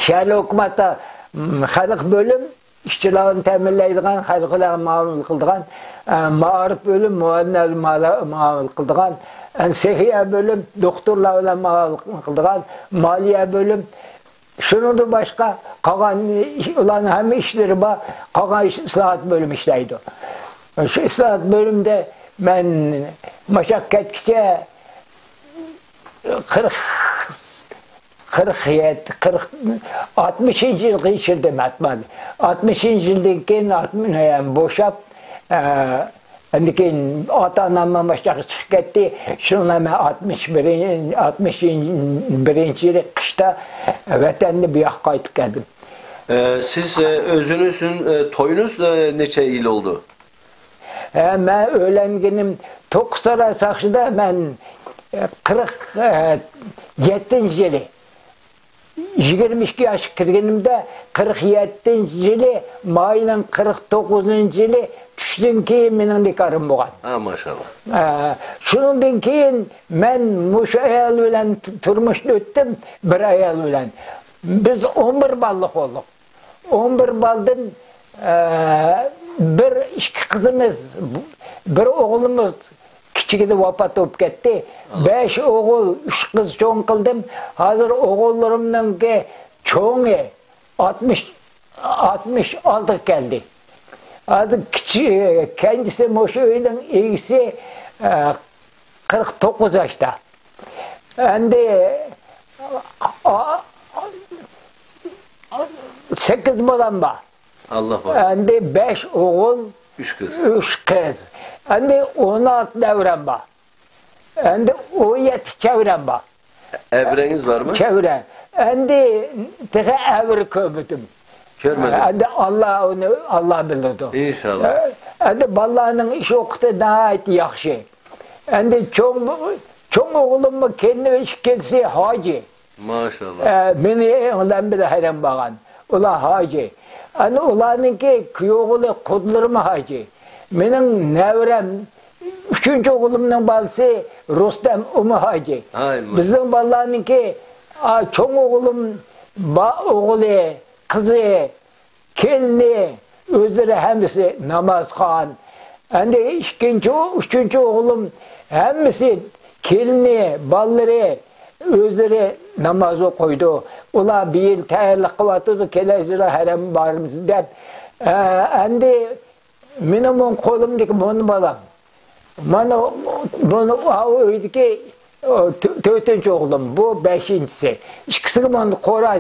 شەھەر ھۆكۈمەتتە، م، خەلق بۆلۈم، ئىشچىلارنى تەمىنلەيدىغان، خەلقلەرگە مۇئامىلە قىلىدىغان، ئە، مائارىپ بۆلۈم، مۇئەللىملەرگە مۇئامىلە قىلىدىغان، ئەنە سېھىيە بۆلۈم، دوختۇرلار بىلەن مۇئامىلە قىلىدىغان، مالىيە بۆلۈم، شۇنىڭدىن باشقا قالغان ئۇلارنىڭ ھەممە ئىشلىرى بار، قالغان ئىش ئىسلاھات بۆلۈمى ئىشلەيدۇ. شۇ ئىسلاھات بۆلۈمىدە مەن ماشاق كەتكىچە قىرىق، قىرىق يەتتە، قىرىق، ئاتمىشىنچى يىلغا ئىشلىدىم ئاتمانى. ئاتمىشىنچى يىلدىن كېيىن ئاتمىنى بوشاپ، ئە، ئاندىن كېيىن ئاتا-ئانام ماشاققا چىقىپ كەتتى. شۇنىڭ بىلەن مەن ئاتمىش بىرىنچى، ئاتمىش بىرىنچى يىلى قىشتا ۋەتەندىن بۇ ياققا قايتىپ كەلدىم. ئە، سىز، ئە، ئۆزىڭىزنىڭ، ئە، تويىڭىز، ئە، نەچچە يىل بولدى؟ ھە، مەن ئۆيلەنگىنىم توققۇزساراي ساقچىدا مەن، ئە، قىرىق يەتتىنچى يىلى، يىگىرمە ئىككى ياشقا كىرگىنىمدە، قىرىق يەتتىنچى يىلى، ماينىڭ قىرىق توققۇزىنچى يىلى چۈشتىن كېيىن مېنىڭ نىكاھىم بولغان. ھە، ماشائاللا. ئە، شۇنىڭدىن كېيىن مەن مۇشۇ ئايال بىلەن ت-، تۇرمۇشتا ئۆتتۈم، بىر ئايال بىلەن. بىز ئون بىر بالىلىق بولدۇق. ئون بىر بالىدىن، ئە، بىر، ئىككى قىزىمىز، بىر ئوغلىمىز كىچىكىدە ۋاپات بولۇپ كەتتى. بەش ئوغۇل، ئۈچ قىز چوڭ قىلدىم. ھازىر ئوغۇللىرىمنىڭكى چوڭى ئاتمىش، ئاتمىش ئالتىغا كەلدى. ھازىر كىچىك، كەنجىسى مۇشۇ ئۆينىڭ ئىگىسى، ئە، قىرىق توققۇز ياشتا. ئەمدى، ئا-، سەككىز بالام بار. ئاللا بار. ئەمدى بەش ئوغۇل، ئۈچ قىز. ئۈچ قىز. ئەمدى ئون ئالتە نەۋرەم بار. ئەمدى ئون يەتتە چەۋرەم بار. ئەۋرەڭىز بارمۇ؟ چەۋرە. ئەمدى تېخى ئەۋرە كۆرمىدىم. كۆرمىدىڭىز؟ ئەمدى ئاللا ئۇنى، ئاللا بىلىدۇ. ئىنشاللا. ئەمدى بالىلارنىڭ ئىش ۋاقتى ناھايىتى ياخشى. ئەمدى چوڭ، چوڭ ئوغلۇممۇ كېلىنى ئىككىلىسى ھاجى. ماشاللا. ئە، مېنى ئۇلار بىلەن ھەيران بولغان. ئۇلار ھاجى. ئەنە ئۇلارنىڭكى كۈيئوغلى قۇدلىرىمۇ ھاجى. مېنىڭ نەۋرەم، ئۈچىنچى ئوغلۇمنىڭ بالىسى رۇستەم، ئۇمۇ ھاجى. ھاي، ماشاللا. بىزنىڭ بالىلارنىڭكى، ئا، چوڭ ئوغلۇم، با-، ئوغلى، قىزى، كېلىنى، ئۆزلىرى ھەممىسى نامازخان. ئەمدى ئىككىنچى، ئۈچىنچى ئوغلۇم ھەممىسى، كېلىنى، بالىلىرى ئۆزلىرى ناماز ئوقۇيدۇ. ئۇلار بىر يىل تەييارلىق قىلىۋاتىدۇ، كېلەر يىلى ھەرەم بارىمىز دەپ. ئە، ئەمدى مېنىڭ مۇ-، قولۇمدىكى مۇنۇ بالام. مانا بۇنى ئاۋۇ ئۆيدىكى، ئو، تۆ-، تۆتىنچى ئوغلۇم، بۇ بەشىنچىسى. ئىككىسىگە مانا قورا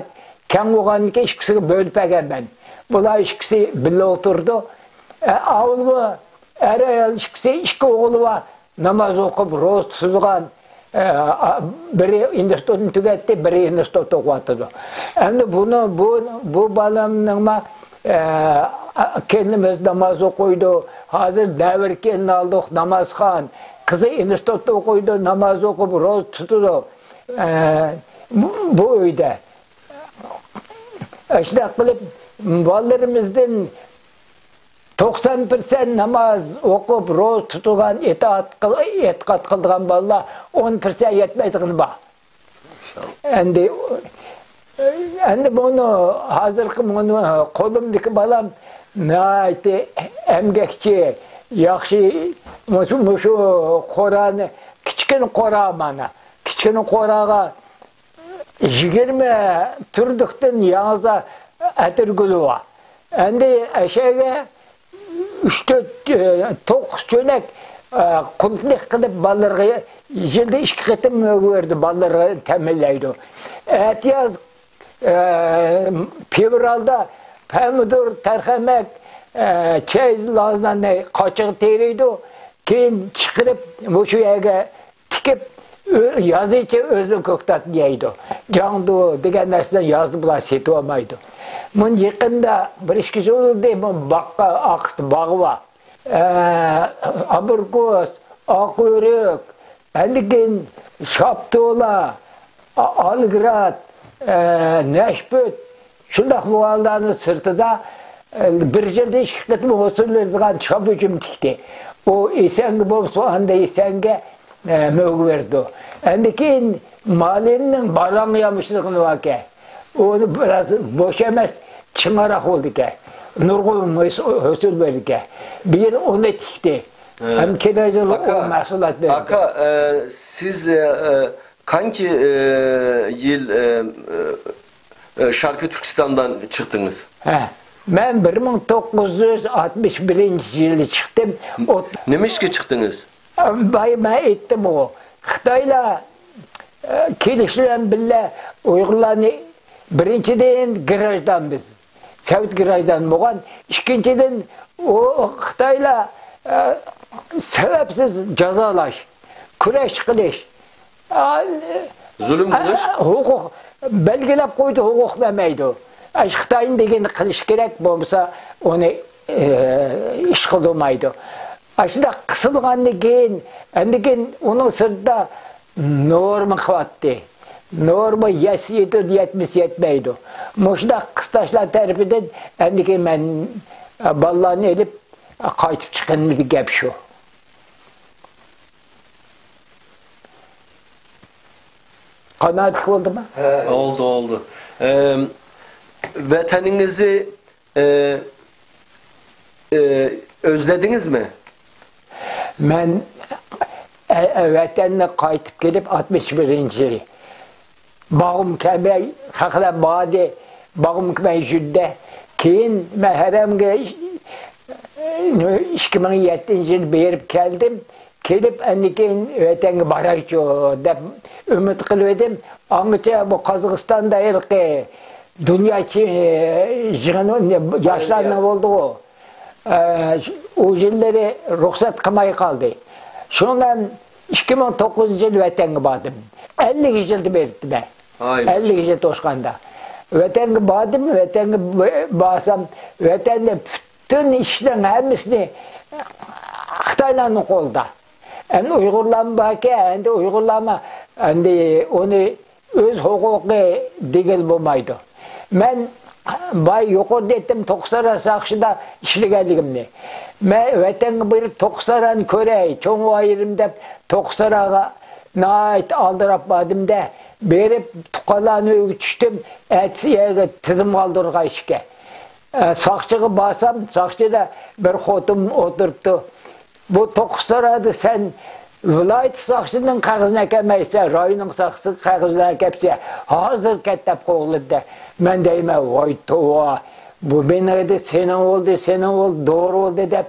كەڭ بولغاندىكىن ئىككىسىگە بۆلۈپ بەرگەنمەن. بۇلار ئىككىسى بىللە ئولتۇرىدۇ. ئە، ئاۋۇلمۇ ئەر-ئايال ئىككىسى، ئىككى ئوغلى بار. ناماز ئوقۇپ، روزا تۇتىدىغان، ئە، ئا، بىرى ئىنستىتۇتنى تۈگەتتى، بىرى ئىنستىتۇتتا ئوقۇۋاتىدۇ. ئەمدى بۇنى، بۇ، بۇ بالامنىڭمۇ، ئە، ئا، كېلىنىمىز ناماز ئوقۇيدۇ. ھازىر نەۋرە كېلىن ئالدۇق، نامازخان. قىزى ئىنستىتۇتتا ئوقۇيدۇ، ناماز ئوقۇپ، روزا تۇتىدۇ. ئە، بۇ، بۇ ئۆيدە. ئاشۇنداق قىلىپ، بالىلىرىمىزدىن توقسان پىرسەنت ناماز ئوقۇپ، روزا تۇتىدىغان، ئىتائەت قىل-، ئېتىقاد قىلىدىغان بالىلار ئون پىرسەنت يەتمەيدىغىنى بار. ئەمدى، ئەمدى بۇنى، ھازىرقى مۇنۇ قولۇمدىكى بالام ناھايىتى ئەمگەكچى، ياخشى، مۇشۇ، مۇشۇ قورانى، كىچىككىنە قورا مانا. كىچىككىنە قوراغا يىگىرمە تۈردۈكتىن ياڭزا ئەتىرگۈلى بار. ئەمدى ئەشەگە ئۈچ، تۆت، ئە، توققۇز چۆنەك، ئە، قۇلۇپلۇق قىلىپ بالىلىرىغا يىلدا ئىككى قېتىم مۆگە بېرىدۇ، بالىلىرىغا تەمىنلەيدۇ. ئەتىياز، ئە، فېۋرالدا پەمىدۇر، تەرخەمەك، ئە، چەيز، لازناننى قاچىغا تېرىيدۇ. كېيىن چىقىرىپ مۇشۇ يەرگە تىكىپ، ئۆ-، يازىچە ئۆزى كۆكتات يەيدۇ. جاڭدۇ دېگەن نەرسىلەر يازدا بۇلار سېتىۋالمايدۇ. مۇنۇ يېقىندا بىر ئىككى يىل بولدى، بۇ باغقا ئاقىتى باغى بار. ئە، ئابرىكوس، ئاق ئۆرۈك، ئەندىكىن شاپتۇلا، ئا-، ئالگراد، ئە، نەشپۈت، شۇنداق بوغاللارنىڭ سىرتىدا، ئە، بىر يىلدا ئىككى قېتىم ھوسۇل بېرىدىغان شاپ ئۈجۈم تىكتى. ئۇ ئېسەنگە بولسا، ئاندا ئېسەنگە، ئە، مۆگە بېرىدۇ. ئەندىن كېيىن مالىنىڭ باراڭ يامىشىلىقى باركەن. ئۇنى بىراز بوش ئەمەس، چىڭراق بولىدىكەن. نۇرغۇن ھوس-، ھوسۇل بېرىدىكەن. بىر يىل ئۇنى تىكتى. Hem keleceğiz o mahsulat verdi. Aka, e, siz, e, e, kaç, e, yıl, e, e, e, Şarkı Türkistan'dan çıktınız? He. Men bir ming to'qqiz yuz oltmish birinchi yili chiqdim. Ot- Nima ishga chiqdingiz? Bay, men aytdim u. Xitoylar, e, kelishi bilan birga Uyg'urlarni birinchidan grajdan biz. Sovet grajdan bo'lgan. Ikkinchidan u Xitoylar, e, sababsiz jazolash, kurash qilish, a, zulm qilish, a, huquq belgilab qo'ydi, huquq bermaydi. A, Xitoyni deganini qilish kerak, bo'lmasa uni, e, ish qildirmaydi. Ashundoq qisilgandan keyin, endi keyin uning sirtida norma qilyapti. Norma yetsa yetadi, yetmasa yetmaydi. Mushundoq qistashlar tarafidan endi keyin men, e, bolalarni ilib, e, qaytib chiqqanimda gap shu. Qanoatlik bo'ldimi? Oldu, oldu. Ee, vatanınızı, e, e, özlediniz mi? Men, e, e, vatanni qaytib kelib, oltmish birinchi yili. Bog'im kelmay, xalqlar bordi, bog'im kelmay yurdi. Keyin men haramga ikki ming yettinchi yil berib keldim. Kelib, andan keyin vatanga boraychu deb umid qilib edim. Angacha bu Qozog'istonda ھېلىقى دۇنيا يىغىنى ياشلارنىڭ بولدىغۇ. ئە، ئۇ يىللىرى رۇخسەت قىلماي قالدى. شۇنىڭ بىلەن ئىككى مىڭ توققۇزىنچى يىل ۋەتەنگە باردىم. ئەللىك يىلدا بېرىپتىمەن. ئەللىك يىل توشقاندا. ۋەتەنگە باردىم، ۋەتەنگە بارسام، ۋەتەندە پۈتۈن ئىشنىڭ ھەممىسىنى خىتايلارنىڭ قولىدا. ئەمدى ئۇيغۇرلارمۇ باركەن، ئەمدى ئۇيغۇرلارمۇ ئەمدى ئۇنى ئۆز ھوقۇقى دېگىلى بولمايدۇ. مەن بايا يۇقىرىدا ئېيتتىم، توققۇزساراي ساقچىدا ئىشلىگەنلىكىمنى. مەن ۋەتەنگە بېرىپ توققۇزساراينى كۆرەي، چوڭ بايرىم دەپ توققۇزسارايغا ناھايىتى ئالدىراپ باردىم-دە، بېرىپ تۇغقانلارنىڭ ئۆيىگە چۈشتۈم، ئەتىسى يەرگە تىزىم قالدۇرغان ئىكەن. ئە، ساقچىغا بارسام، ساقچىدا بىر خوتۇن ئولتۇرۇپتۇ. بۇ توققۇزسارايدا سەن ۋىلايەت ساقچىنىڭ قەغىزىنى ئەكەلمەيسەن، رايوننىڭ ساقچىسىنىڭ قەغىزىنى ئەكەپسەن، ھازىر كەت دەپ قوغلىدى. مەن دەيمەن، ۋاي توۋا، بۇ مېنىڭ ئىدى، سېنىڭ بولدى، سېنىڭ بولدى، دورا بولدى دەپ،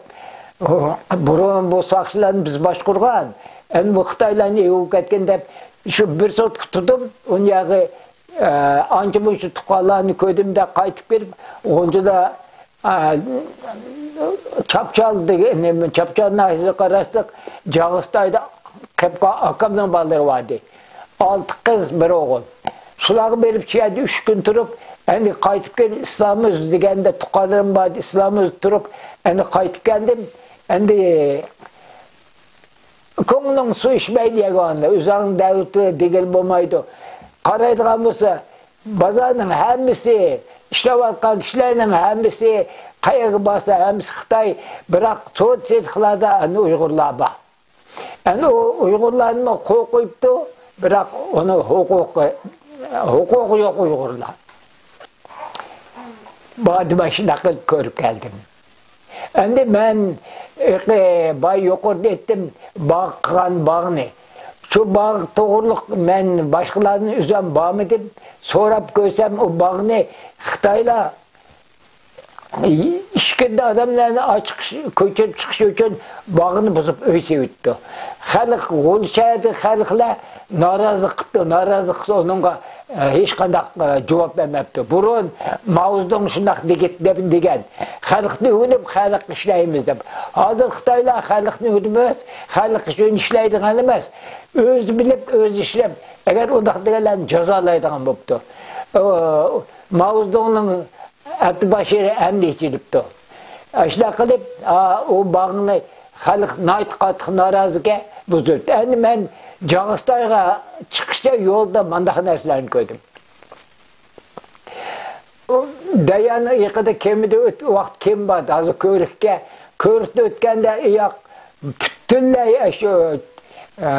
بۇرۇن بۇ ساقچىلارنى بىز باشقۇرغان، ئەمدى بۇ خىتايلارنى ئېلىپ كەتكەن دەپ، شۇ بىر سوتكا تۇردۇم، ئۇنى ياغى ئە، ئانچە-مۇنچە تۇغقانلارنى كۆردۈم-دە، قايتىپ كېلىپ، غۇلجىدا، ئە، چاپچال دېگەن، نېمە، چاپچال ناھىيەسىگە قاراشلىق جاغىستايدا قېلىپ قالغان ئاكامنىڭ بالىلىرى بار ئىدى. ئالتە قىز، بىر ئوغۇل. شۇلارغا بېرىپ، شۇ يەردە ئۈچ كۈن تۇرۇپ، ئەمدى قايتىپ كېلىپ، ئىسلامئۆز دېگەندە تۇغقانلىرىم بار ئىدى، ئىسلامئۆز تۇرۇپ، ئەمدى قايتىپ كەلدىم. ئەمدى كۆڭلۈڭ سۇ ئىچمەيدۇ يەرگە ئاندا، ئۆزۈڭنىڭ دەۋلىتى دېگىلى بولمايدۇ. قارايدىغان بولسا، بازارنىڭ ھەممىسى، ئىشلەۋاتقان كىشىلەرنىڭ ھەممىسى، قەيەرگە بارسا، ھەممىسى خىتاي، بىراق سودا-سېتىقلاردا ئەنە ئۇيغۇرلار بار. ئەنە ئۇ ئۇيغۇرلارنىمۇ قول قويۇپتۇ، بىراق ئۇنىڭ ھوقۇقى، ھوقۇقى يوق ئۇيغۇرلار. باردىم، شۇنداق قىلىپ كۆرۈپ كەلدىم. ئەمدى مەن، ئېقى، باي يۇقىرىدا ئېيتتىم، باغ قىلغان باغنى. شۇ باغ توغرۇلۇق مەن باشقىلاردىن ئۆزۈم بارمىدىم. سوراپ كۆرسەم، ئۇ باغنى خىتايلار ئىچكىرىدە ئادەملەرنى ئاچىقىش، كۆچۈرۈپ چىقىش ئۈچۈن باغنى بۇزۇپ ئۆي سېلىۋېتىپتۇ. خەلق، غۇلجا شەھەردىكى خەلقلەر نارازى قىپتۇ، نارازى قىلسا ئۇنىڭغا، ئە، ھېچقانداق، ئە، جاۋاب بەرمەپتۇ. بۇرۇن ماۋزېدۇڭ شۇنداق دېگەن، دېگەن، خەلقنى ئۆگىنىپ، خەلققە ئىشلەيمىز دەپ. ھازىر خىتايلار خەلقنى ئۆگىنىپ ئەمەس، خەلق ئۈچۈن ئىشلەيدىغان ئەمەس. ئۆزى بىلىپ، ئۆزى ئىشلەپ، ئەگەر ئۇنداق دېگەنلەرنى جازالايدىغان بوپتۇ. ئۇ، ماۋزېدۇڭنىڭ ئەپتى باشىرى ئەمدى ئېچىلىپتۇ. ئاشۇنداق قىلىپ، ئا، ئۇ باغنى خەلق ناھايىتى قاتتىق نارازىكەن، بۇزۇپتۇ. ئەمدى مەن جاغىستايغا چىقىشتا يولدا مانداق نەرسىلەرنى كۆردۈم. ئۇ دەريانىڭ ئېقىدا كېمىدە ئۆت-، ۋاقىت كېمە بار، ھازىر كۆۋرۈككە. كۆۋرۈكتە ئۆتكەندە ئاياق پۈتۈنلەي شۇ، ئە،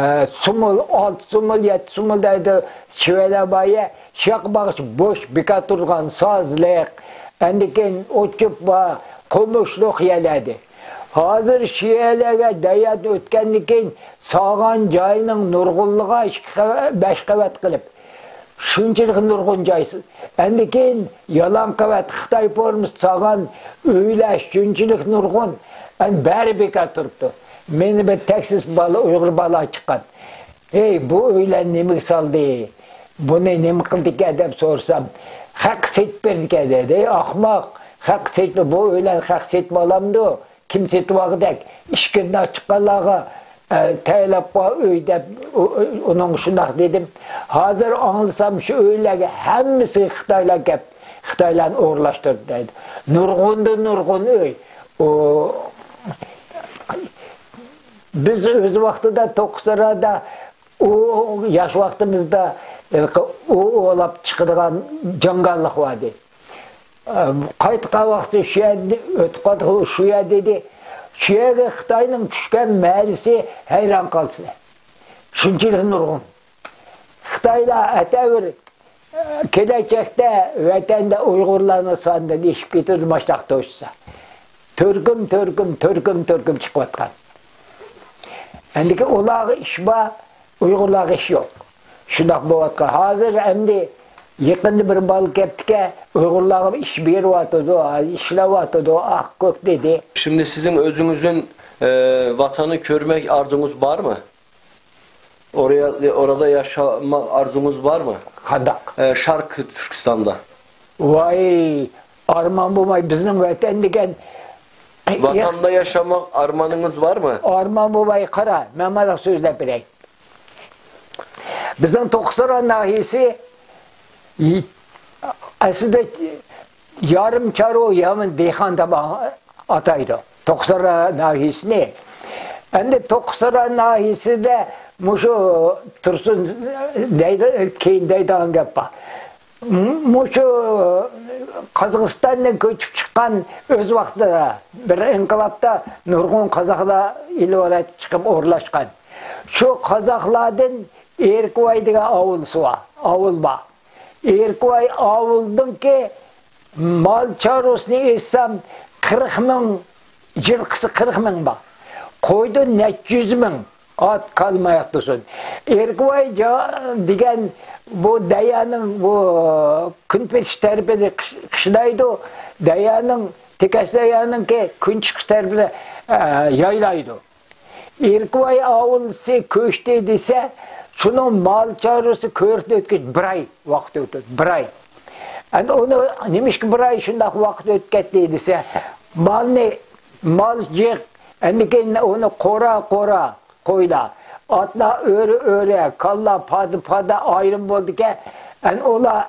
سۇمۇل، ئالتە سۇمۇل، يەتتە سۇمۇل دەيدۇ، چىۋەلەر بار يە. شۇياققا بارغۇچە بوش، بىكار تۇرغان، سازلىق، ئاندىن كېيىن ئوت-چۆپ بار، قومۇشلۇق يەرلەردە. ھازىر شىئەلەرگە دەييان ئۆتكەندىن كېيىن سالغان جاينىڭ نۇرغۇنلىغان ئىككى قەۋەت، بەش قەۋەت قىلىپ، شۇنچىلىك نۇرغۇن جاي. ئەندىن كېيىن يالان قەۋەت خىتاي فورمىسى سالغان ئۆيلەر شۇنچىلىك نۇرغۇن. ئەنە بەرى بىكار تۇرۇپتۇ. مېنى بىر تەكسىس بالا، ئۇيغۇر بالا چىققان. «ھەي، بۇ ئۆيلەرنى نېمىگە سالدى؟ بۇنى نېمە قىلدىكەن؟» دەپ سورىسام، «خەق سېتىپ بېرىدىكەن» دېدى. «ئەي ئاخماق، خەق سېتىپ، بۇ ئۆيلەرنى خەق سېتىپ ئالامدۇ؟ كىم سېتىۋالغۇدەك؟ ئىچكىرىدىن چىققانلارغا، ئە، تەييارلاپ قويغان ئۆي» دەپ، ئۇ، ئۇ، ئۇنىڭغا شۇنداق دېدىم. ھازىر ئاڭلىسام، شۇ ئۆيلەرگە ھەممىسىگە خىتايلار كەپ، خىتايلارنى ئورۇنلاشتۇردى دەيدۇ. نۇرغۇندىن نۇرغۇن ئۆي. ئۇ، بىز ئۆز ۋاقتىدا توققۇزتارادا ئۇ ياش ۋاقتىمىزدا، ئۇ ئوۋلاپ چىقىدىغان جاڭگاللىق بار ئىدى. قايتقان ۋاقتى شۇ يەردە ئۆتۈپ قالدى، شۇ يەردە ئىدى. شۇ يەرگە خىتاينىڭ چۈشكەن مەدىسى ھەيران قالىسىلەر. شۇنچىلىك نۇرغۇن. خىتايلار ئەتەۋىر كېلەچەكتە ۋەتەندە ئۇيغۇرلارنىڭ سانىدىن ئېشىپ كېتىدۇ، ماشتاق توشسا. تۈركۈم، تۈركۈم، تۈركۈم، تۈركۈم چىقىۋاتقان. ئەندىكى ئۇلارغا ئىش بار، ئۇيغۇرلارغا ئىش يوق. شۇنداق بولۇۋاتقان. ھازىر ئەمدى يېقىندا بىر بالا كەپتىكەن، ئۇيغۇرلارغا ئىش بېرىۋاتىدۇ، ئىشلەۋاتىدۇ، ئاق كۆك دېدى. Şimdi sizin özünüzün e, vatanı görmek arzunuz var mı? Oraya, orada yaşamak arzunuz var mı? قانداق؟ E, Şarkı Türkistan'da. ۋاي، ئارمان بولماي، بىزنىڭ ۋەتەن دېگەن. Vatanda yaşamak armanınız var mı? ئارمان بولماي، قارا، مەن مانا سۆزلەپ بېرەي. بىزنىڭ توققۇزتارا ناھىيىسى ئەسلىدە يارىم چارۋا، يارىم دېھقان دەپ ئاتايدۇ توققۇزتارا ناھىيىسىنى. ئەمدى توققۇزتارا ناھىيىسىدە مۇشۇ تۇرسۇن دەيدۇ، كېيىن دەيدىغان گەپ بار. مۇشۇ قازاقىستاندىن كۆچۈپ چىققان، ئۆز ۋاقتىدا بىر ئىنقىلابتا نۇرغۇن قازاقلار ئېلىۋاراپ چىقىپ ئورۇنلاشقان. شۇ قازاقلاردىن ئېركىۋاي دېگەن ئاۋۇلسى بار، ئاۋۇل بار. ئېركىۋاي ئاۋۇلنىڭكى مال چارۋىسىنى ئېيتسام، قىرىق مىڭ، يىلقىسى قىرىق مىڭ بار. قويدا نەچچە يۈز مىڭ ئات، كالا ماياق تۇرسۇن. ئېركىۋاي جا-، دېگەن بۇ دەريانىڭ بۇ كۈنپېتىش تەرىپىنى قىش-، قىشلايدۇ، دەريانىڭ، تېكەس دەريانىڭكى كۈنچىقىش تەرىپىنى، ئە، يايلايدۇ. ئېركىۋاي ئاۋۇلسى كۆچتى دېسە، شۇنىڭ مال چارۋىسى كۆرۈكتىن ئۆتكۈچە بىر ئاي ۋاقىت ئۆتىدۇ، بىر ئاي. ئەنە ئۇنى نېمىشقا بىر ئاي شۇنداق ۋاقىت ئۆتۈپ كەتتى دېسە، مالنى، مال جىق، ئەندىن كېيىن ئۇنى قورا، قورا، قويلار، ئاتلار ئۆرە، ئۆرە، كالىلار پادا، پادا ئايرىم بولىدىكەن. ئەنە ئۇلار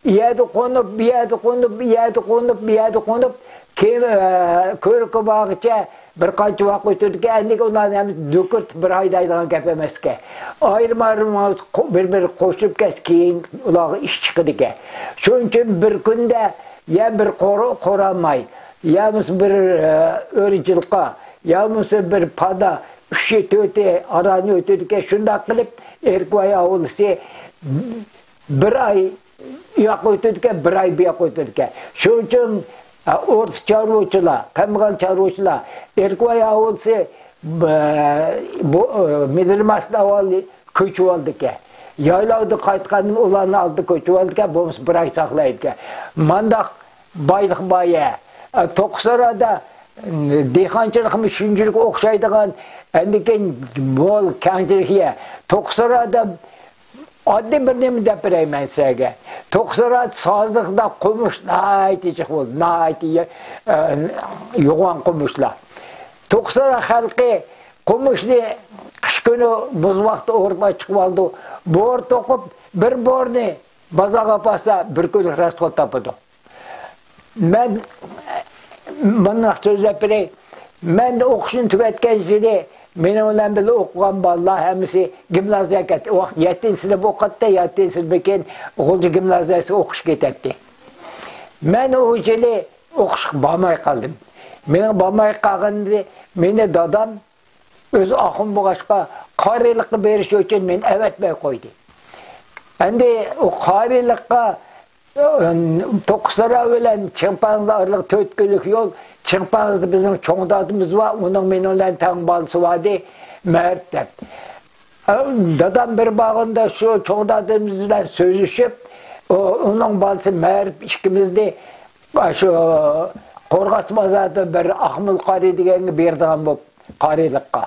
ئۇ يەردە قونۇپ، بۇ يەردە قونۇپ، ئۇ يەردە قونۇپ، بۇ يەردە قونۇپ، كېيىن، ئە، كۆرۈككە بارغىچە بىر قانچە ۋاقىت ئۆتىدىكەن. ئەندىكىن ئۇلارنى ھەممىسى دۆكۈرتۈپ بىر ھەيدەيدىغان گەپ ئەمەسكەن. ئايرىم-ئايرىم بىر-بىرىگە قوشۇپ كەتسە، كېيىن ئۇلارغا ئىش چىقىدىكەن. شۇنىڭ ئۈچۈن بىر كۈندە يا بىر قورا-، قورا ماي، يا بولمىسا بىر، ئە، ئۆرە جىلقا، يا بولمىسا بىر پادا، ئۈچى، تۆتى ئارانى ئۆتىدىكەن. شۇنداق قىلىپ، ئېركىۋاي ئاۋۇلسى بىر ئاي ئۇ ياققا ئۆتىدىكەن، بىر ئاي بۇ ياققا ئۆتىدىكەن. شۇنىڭ ئۈچۈن، ئە، ئورتا چارۋىچىلار، كەمبەغەل چارۋىچىلار، ئېركىۋاي ئاۋۇلسى، بۇ، بۇ، ئە، مىدىرماستىن ئاۋۋال كۆچۈۋالىدىكەن. يايلاۋدىن قايتقاندىن ئۇلارنى ئالدى كۆچۈۋالىدىكەن، بولمىسا بىر ئاي ساقلايدىكەن. مانداق بايلىق بار يەر. ئە، توققۇزتارادا، ئە، دېھقانچىلىقمۇ شۇنچىلىك ئوخشايدىغان، ئەندىكىن مول كەڭچىلىك يەر. توققۇزتارادا ئاددىي بىر نېمە دەپ بېرەي مەن سىلەرگە. توققۇزتارا سازلىقتا قومۇش ناھايىتى جىق بولىدۇ، ناھايىتى، ئە، يوغان قومۇشلار. توققۇزتارا خەلقى قومۇشنى قىش كۈنى مۇز ۋاقتى ئورۇپ چىقىۋالىدۇ. بور توقۇپ، بىر بورنى بازارغا ئاپارسا، بىر كۈنلۈك راسخوت تاپىدۇ. مەن مۇنداق سۆزلەپ بېرەي. مەن ئوقۇشنى تۈگەتكەن يىلى مېنىڭ بىلەن بىللە ئوقۇغان بالىلار ھەممىسى گىمنازىيەگە كەتتى. ئۇ ۋاقىت يەتتىنچى سىنىپ ئوقۇتتى، يەتتىنچى سىنىپتىن كېيىن غۇلجا گىمنازىيەسىگە ئوقۇشقا كېتەتتى. مەن ئۇ يىلى ئوقۇشقا بارماي قالدىم. مېنىڭ بارماي قالغىنىمنى مېنى دادام ئۆزى ئاخۇن بولغاچقا، قارىيلىققا بېرىش ئۈچۈن مېنى ئەۋەتمەي قويدى. ئەمدى ئۇ قارىيلىققا توققۇزتارا بىلەن چىڭپاڭزا ئارىلىق تۆت كۈنلۈك يول. چىڭپاڭزىدا بىزنىڭ چوڭ دادىمىز بار، ئۇنىڭ مېنىڭ بىلەن تەڭ بالىسى باردى، مەرىپ دەپ. دادام بىر بارغاندا شۇ چوڭ دادىمىز بىلەن سۆزلىشىپ، ئۇ، ئۇنىڭ بالىسى مەرىپ ئىككىمىزنى شۇ قورغاس بازاردا بىر ئاقمۇل قارى دېگەنگە بېرىدىغان بولۇپ، قارىيلىققا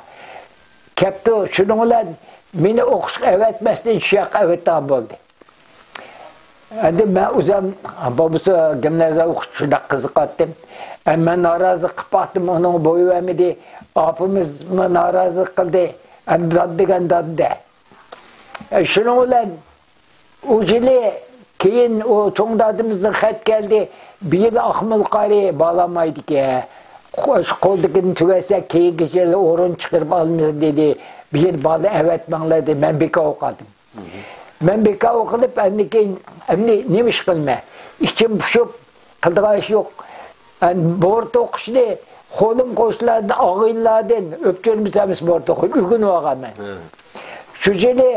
كەپتۇ. شۇنىڭ بىلەن مېنى ئوقۇشقا ئەۋەتمەستىن، شۇ ياققا ئەۋەتىدىغان بولدى. ئەمدى مەن ئۆزۈم بولمىسا گىمنازىيە ئوقۇشقا شۇنداق قىزىقاتتىم. ئەمما مەن نارازىلىق قىلىپ باقتىم، ئۇنىڭغا بوي بەرمىدى. ئاپىمىزمۇ نارازىلىق قىلدى. ئەمدى دادا دېگەن دادا. ئە، شۇنىڭ بىلەن ئۇ يىلى كېيىن ئۇ چوڭ دادىمىزدىن خەت كەلدى. بۇ يىل ئاقمۇل قارى بارالمايدىكەن. شۇ قولدىكىنى تۈگەتسەك، كېيىنكى يىل ئورۇن چىقىرىپ ئالىمىز دېدى. بۇ يىل بالا ئەۋەتمەڭلار دېدى. مەن بىكار قالدىم. مەن بىكار قېلىپ، ئاندىن كېيىن، ئەمدى نېمە ئىش قىلىمەن؟ ئىچىم پۇشۇپ، قىلىدىغان ئىش يوق. ئەمدى بور توقۇشنى قولۇم قوشنىلاردىن، ئاغىنىلاردىن ئۆپچۈرمىسەم بور توقۇشنى ئۆگىنىۋالغانمەن. ھە. شۇ يىلى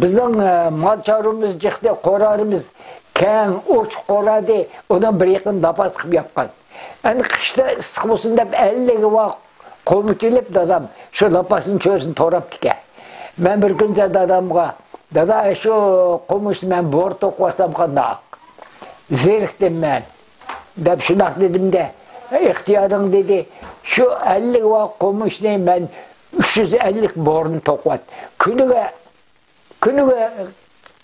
بىزنىڭ، ئە، مال چارۋىمىز جىقتى، قورالىمىز كەڭ، ئوچۇق قورالدى، ئۇنىڭ بىر يېقىنى لاپاس قىلىپ ياپقان. ئەمدى قىشتا ئىسسىق بولسۇن دەپ، ئەللىك ۋاق قومۇچ ئېلىپ، دادام شۇ لاپاسنىڭ چۆرىسىنى توراپتىكەن. مەن بىر كۈنسى دادامغا، «دادا، شۇ قومۇچنى مەن بور توقۇۋالسام قانداق؟ زېرىكتىم مەن» دەپ شۇنداق دېدىمدە، «ئىختىيارىڭ» دېدى. شۇ ئەللىك ۋاق قومۇچنى مەن ئۈچ يۈز ئەللىك بورنى توقۇۋەتتىم. كۈنىگە كۈنىگە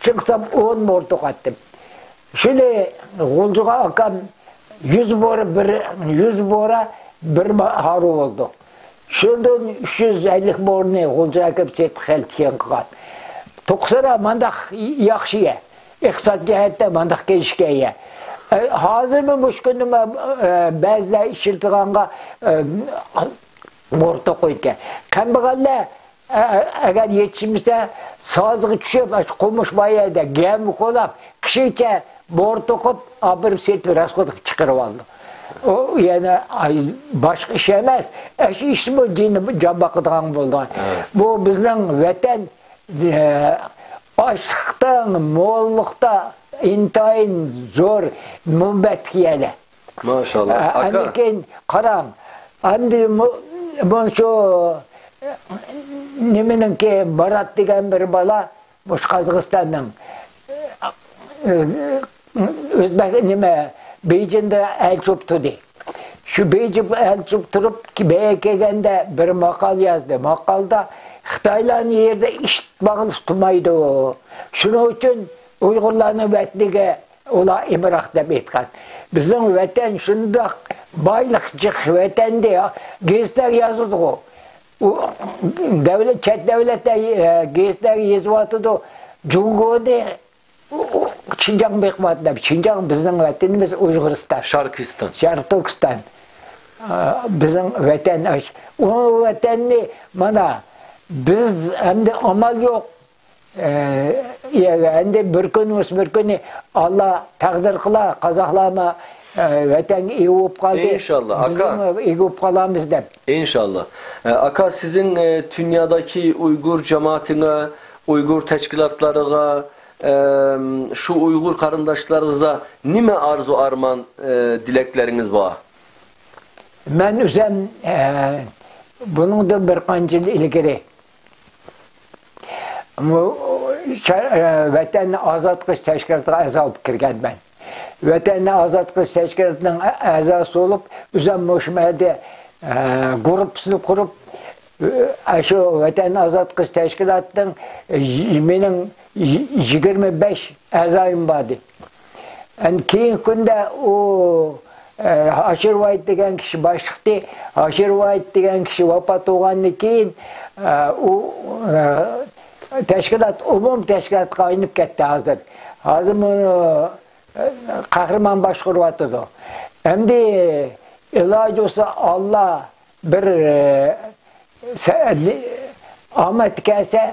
چىقسام ئون بور توقۇتتۇم. شۇنى غۇلجىغا ئاكام يۈز بورا بىر، يۈز بورا بىر ما-، ھارۋا بولدى. شۇندىن ئۈچ يۈز ئەللىك بورنى غۇلجىغا ئەكىرىپ سېتىپ خېلى تىيىن قىلغان. توققۇزتارا مانداق ياخشى يەر. ئىقتىساد جەھەتتە مانداق كېلىشكەن يەر. ئە، ھازىرمۇ مۇشۇ كۈندىمۇ، ئە، بەزىلەر ئىشلىتىدىغانغا، ئە، بور توقۇيدىكەن. كەمبەغەللەر ئە-، ئەگەر يېتىشمىسە، سازغا چۈشۈپ، ئاشۇ قومۇش بار يەردە گەمە كولاپ، قىشىچە بور توقۇپ، ئاپىرىپ سېتىپ، راسخوت قىلىپ چىقىرىۋالىدۇ. ئۇ يەنە، ئاي، باشقا ئىش ئەمەس. ئاشۇ ئىشمۇ جېنى، جان باقىدىغان بولىدىغان. ئەمەس. بۇ بىزنىڭ ۋەتەن، ئە، ئاشلىقتا، موللۇقتا ئىنتايىن زور مۇنبەتلىك يەرلەر. ماشاللا. ئە، ئاكا. ئاندىن كېيىن قاراڭ. ئەمدى مۇ-، مۇشۇ نېمىنىڭكى، مۇرات دېگەن بىر بالا، مۇشۇ قازاقىستاننىڭ، ئۆزبەك، نېمە، بېيجىڭدا ئەلچى بولۇپ تۇردى. شۇ بېيجىڭ ئەلچى بولۇپ تۇرۇپ، بەيە كەلگەندە بىر ماقالە يازدى. ماقالىدا خىتايلارنىڭ يېرىدە ئىت باغلىسا تۇمايدۇ. شۇنىڭ ئۈچۈن ئۇيغۇرلارنىڭ ۋەتىنىگە ئۇلار ئامراق دەپ ئېيتقان. بىزنىڭ ۋەتەن شۇنداق بايلىق جىق ۋەتەندە، گېزىتلەر يازىدىغۇ. ئۇ دەۋلەت، چەت دەۋلەتلەر، ئە، گېزىتلەرگە يېزىۋاتىدۇ. جۇڭگونى، ئۇ، ئۇ، شىنجاڭ بېقىۋاتىدۇ دەپ. شىنجاڭ بىزنىڭ ۋەتىنىمىز، ئۇيغۇرىستان. شەرقىستان. شەرقىي تۈركىستان. ئە، بىزنىڭ ۋەتەن، ئۇ ۋەتەننى مانا بىز ئەمدى ئامال يوق. ئە، ئەمدى بىر كۈن بولسا بىر كۈنى ئاللا تەقدىر قىلا، قازاقلارمۇ، ئە، ۋەتەنگە ئىگە بولۇپ قالدى. ئىنشاللا، ئاكا. بىزمۇ ئىگە بولۇپ قالارمىز دەپ. ئىنشاللا. ئە، ئاكا، سىزنىڭ، ئە، دۇنيادىكى ئۇيغۇر جامائىتىگە، ئۇيغۇر تەشكىلاتلىرىغا، ئە، شۇ ئۇيغۇر قېرىنداشلىرىڭىزغا نېمە ئارزۇ ئارمان، ئە، تىلەكلىرىڭىز بار؟ مەن ئۆزۈم، ئە، بۇنىڭدىن بىر قانچە يىل ئىلگىرى، بۇ، شە-، ئە، ۋەتەننى ئازاد قىلىش تەشكىلاتىغا ئەزا بولۇپ كىرگەنمەن. ۋەتەننى ئازاد قىلىش تەشكىلاتىنىڭ ئە-، ئەزاسى بولۇپ، ئۆزۈم مۇشۇ مەھەلدە، ئە، گۇرۇپپىسىنى قۇرۇپ، ئە، شۇ ۋەتەننى ئازاد قىلىش تەشكىلاتىنىڭ، ئە، يى-، مېنىڭ يى-، يىگىرمە بەش ئەزايىم بار ئىدى. ئەمدى كېيىنكى كۈندە ئۇ، ئە، ھاشىر ۋايىت دېگەن كىشى باشلىقتى. ھاشىر ۋايىت دېگەن كىشى ۋاپات بولغاندىن كېيىن، ئە، ئۇ، ئە، تەشكىلات ئومۇمىي تەشكىلاتقا ئايلىنىپ كەتتى ھازىر. ھازىر بۇنى، ئە، قەھرىمان باشقۇرۇۋاتىدۇ. ئەمدى ئىلاجى بولسا ئاللا بىر، ئە، سە-، لى-، ئامەت كەلسە،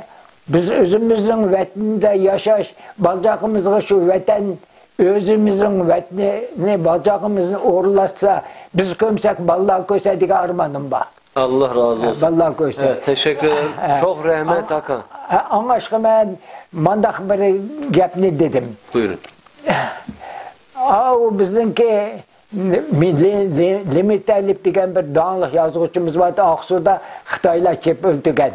بىز ئۆزىمىزنىڭ ۋەتىنىدە ياشاش، بالىچاقىمىزغا شۇ ۋەتەن، ئۆزىمىزنىڭ ۋەتىنىنى، بالىچاقىمىزنى ئورۇنلاشسا، بىز كۆمسەك، بالىلار كۆرسە دېگەن ئارمانىم بار. ئاللا رازى بولسۇن. بالىلار كۆرسە. ھە، تەشەككۈر. ھە. چوڭ رەھمەت، ئا-، ئاكا. ھە، ئاڭلاشقا مەن مانداق بىر گەپنى دېدىم. بۇيرۇڭ. ئاۋۇ بىزنىڭكى مىللىي لىمىتەلىپ دېگەن بىر داڭلىق يازغۇچىمىز بار ئىدى، ئاقسۇدا خىتايلار چېپىپ ئۆلتۈرگەن.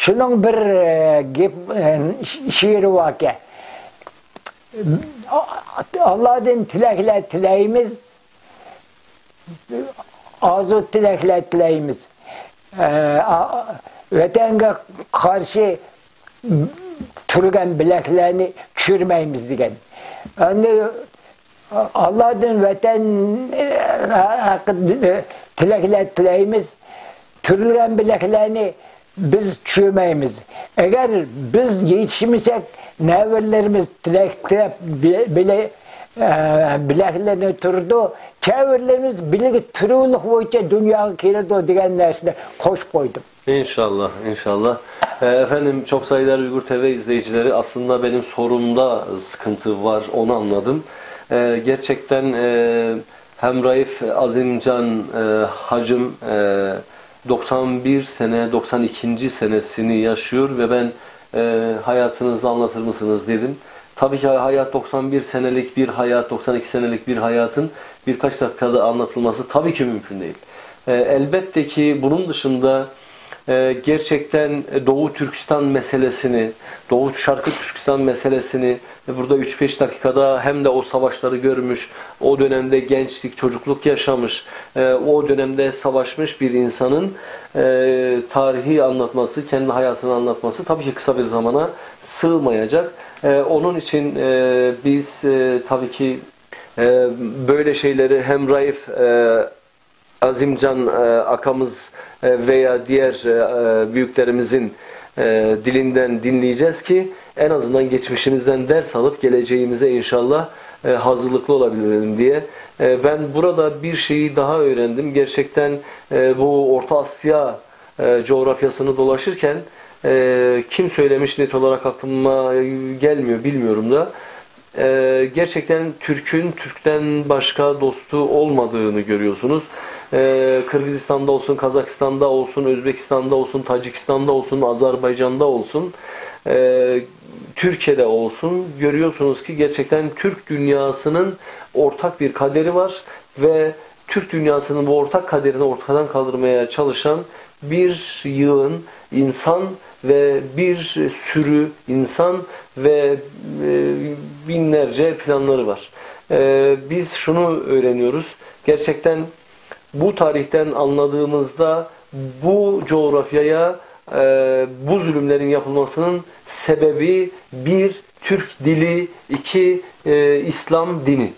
شۇنىڭ بىر، ئە، گېپ، ئە، شېئىرى باركەن. ئاللادىن تىلەكلەر تىلەيمىز، ئارزۇ تىلەكلەر تىلەيمىز. ئە، ئا-، ۋەتەنگە قارشى تۇرغان بىلەكلەرنى چۈشۈرمەيمىز دېگەن. ئەمدى ئاللادىن ۋەتەن، ئە، ھەققىدە، ئە، تىلەكلەر تىلەيمىز. تۈرۈلگەن بىلەكلەرنى بىز چۈشۈرمەيمىز. ئەگەر بىز يېتىشمىسەك، نەۋرىلىرىمىز تىلەك تىلەپ بىلە-، بىلە-، ئە، بىلەكلىرىنى تۈرىدۇ. چەۋرىلىرىمىز بىلىگە تۈرۈۋلۈك بويىچە دۇنياغا كېلىدۇ دېگەن نەرسىنى قوشۇپ قويدۇم. İnşallah, inşallah. E, efendim, çok saygıdeğer Uygur T V izleyicileri, aslında benim sorumda sıkıntı var, onu anladım. E, gerçekten, e, Hemraif Azimcan, e, hacım, e, doksan bir sene, doksan ikinci senesini yaşıyor ve ben, e, "Hayatınızı anlatır mısınız?" dedim. Tabii ki hayat, doksan bir senelik bir hayat, doksan iki senelik bir hayatın birkaç dakikada anlatılması tabii ki mümkün değil. E, elbette ki bunun dışında, e, gerçekten Doğu Türkistan meselesini, Doğu Şarkı Türkistan meselesini, e, burada üç beş dakikada hem de o savaşları görmüş, o dönemde gençlik, çocukluk yaşamış, e, o dönemde savaşmış bir insanın, e, tarihi anlatması, kendi hayatını anlatması tabii ki kısa bir zamana sığmayacak. E, onun için, e, biz, e, tabii ki, e, böyle şeyleri hem Raif, e, Azimcan, e, akamız, e, veya diğer, e, e, büyüklerimizin, e, dilinden dinleyeceğiz ki en azından geçmişimizden ders alıp geleceğimize inşallah, e, hazırlıklı olabilelim diye. E, ben burada bir şeyi daha öğrendim. Gerçekten, e, bu Orta Asya, e, coğrafyasını dolaşırken, e, kim söylemiş, net olarak aklıma gelmiyor, bilmiyorum da. E, gerçekten Türk'ün Türk'ten başka dostu olmadığını görüyorsunuz. E, Kırgızistan'da olsun, Kazakistan'da olsun, Özbekistan'da olsun, Tacikistan'da olsun, Azerbaycan'da olsun, e, Türkiye'de olsun, görüyorsunuz ki gerçekten Türk dünyasının ortak bir kaderi var ve Türk dünyasının bu ortak kaderini ortadan kaldırmaya çalışan bir yığın insan ve bir sürü insan ve, e, binlerce planları var. E, biz şunu öğreniyoruz. Gerçekten bu tarihten anladığımızda bu coğrafyaya, e, bu zulümlerin yapılmasının sebebi bir Türk dili, iki, e, İslam dini.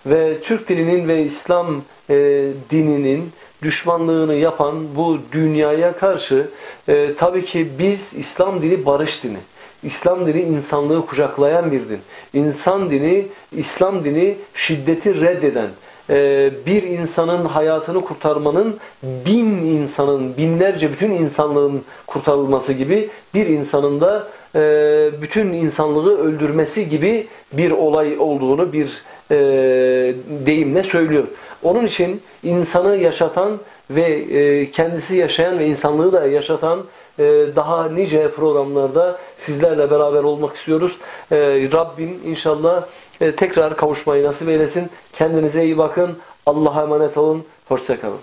Ve Türk dilinin ve İslam, e, dininin düşmanlığını yapan bu dünyaya karşı, e, tabii ki biz İslam dini barış dini. İslam dini insanlığı kucaklayan bir din. İnsan dini, İslam dini şiddeti reddeden, e, bir insanın hayatını kurtarmanın bin insanın, binlerce bütün insanlığın kurtarılması gibi bir insanın da, e, bütün insanlığı öldürmesi gibi bir olay olduğunu bir, e, deyimle söylüyor. Onun için insanı yaşatan ve, e, kendisi yaşayan ve insanlığı da yaşatan, e, daha nice programlarda sizlerle beraber olmak istiyoruz. E, Rabbim inşallah, e, tekrar kavuşmayı nasip eylesin. Kendinize iyi bakın. Allah'a emanet olun. Hoşça kalın.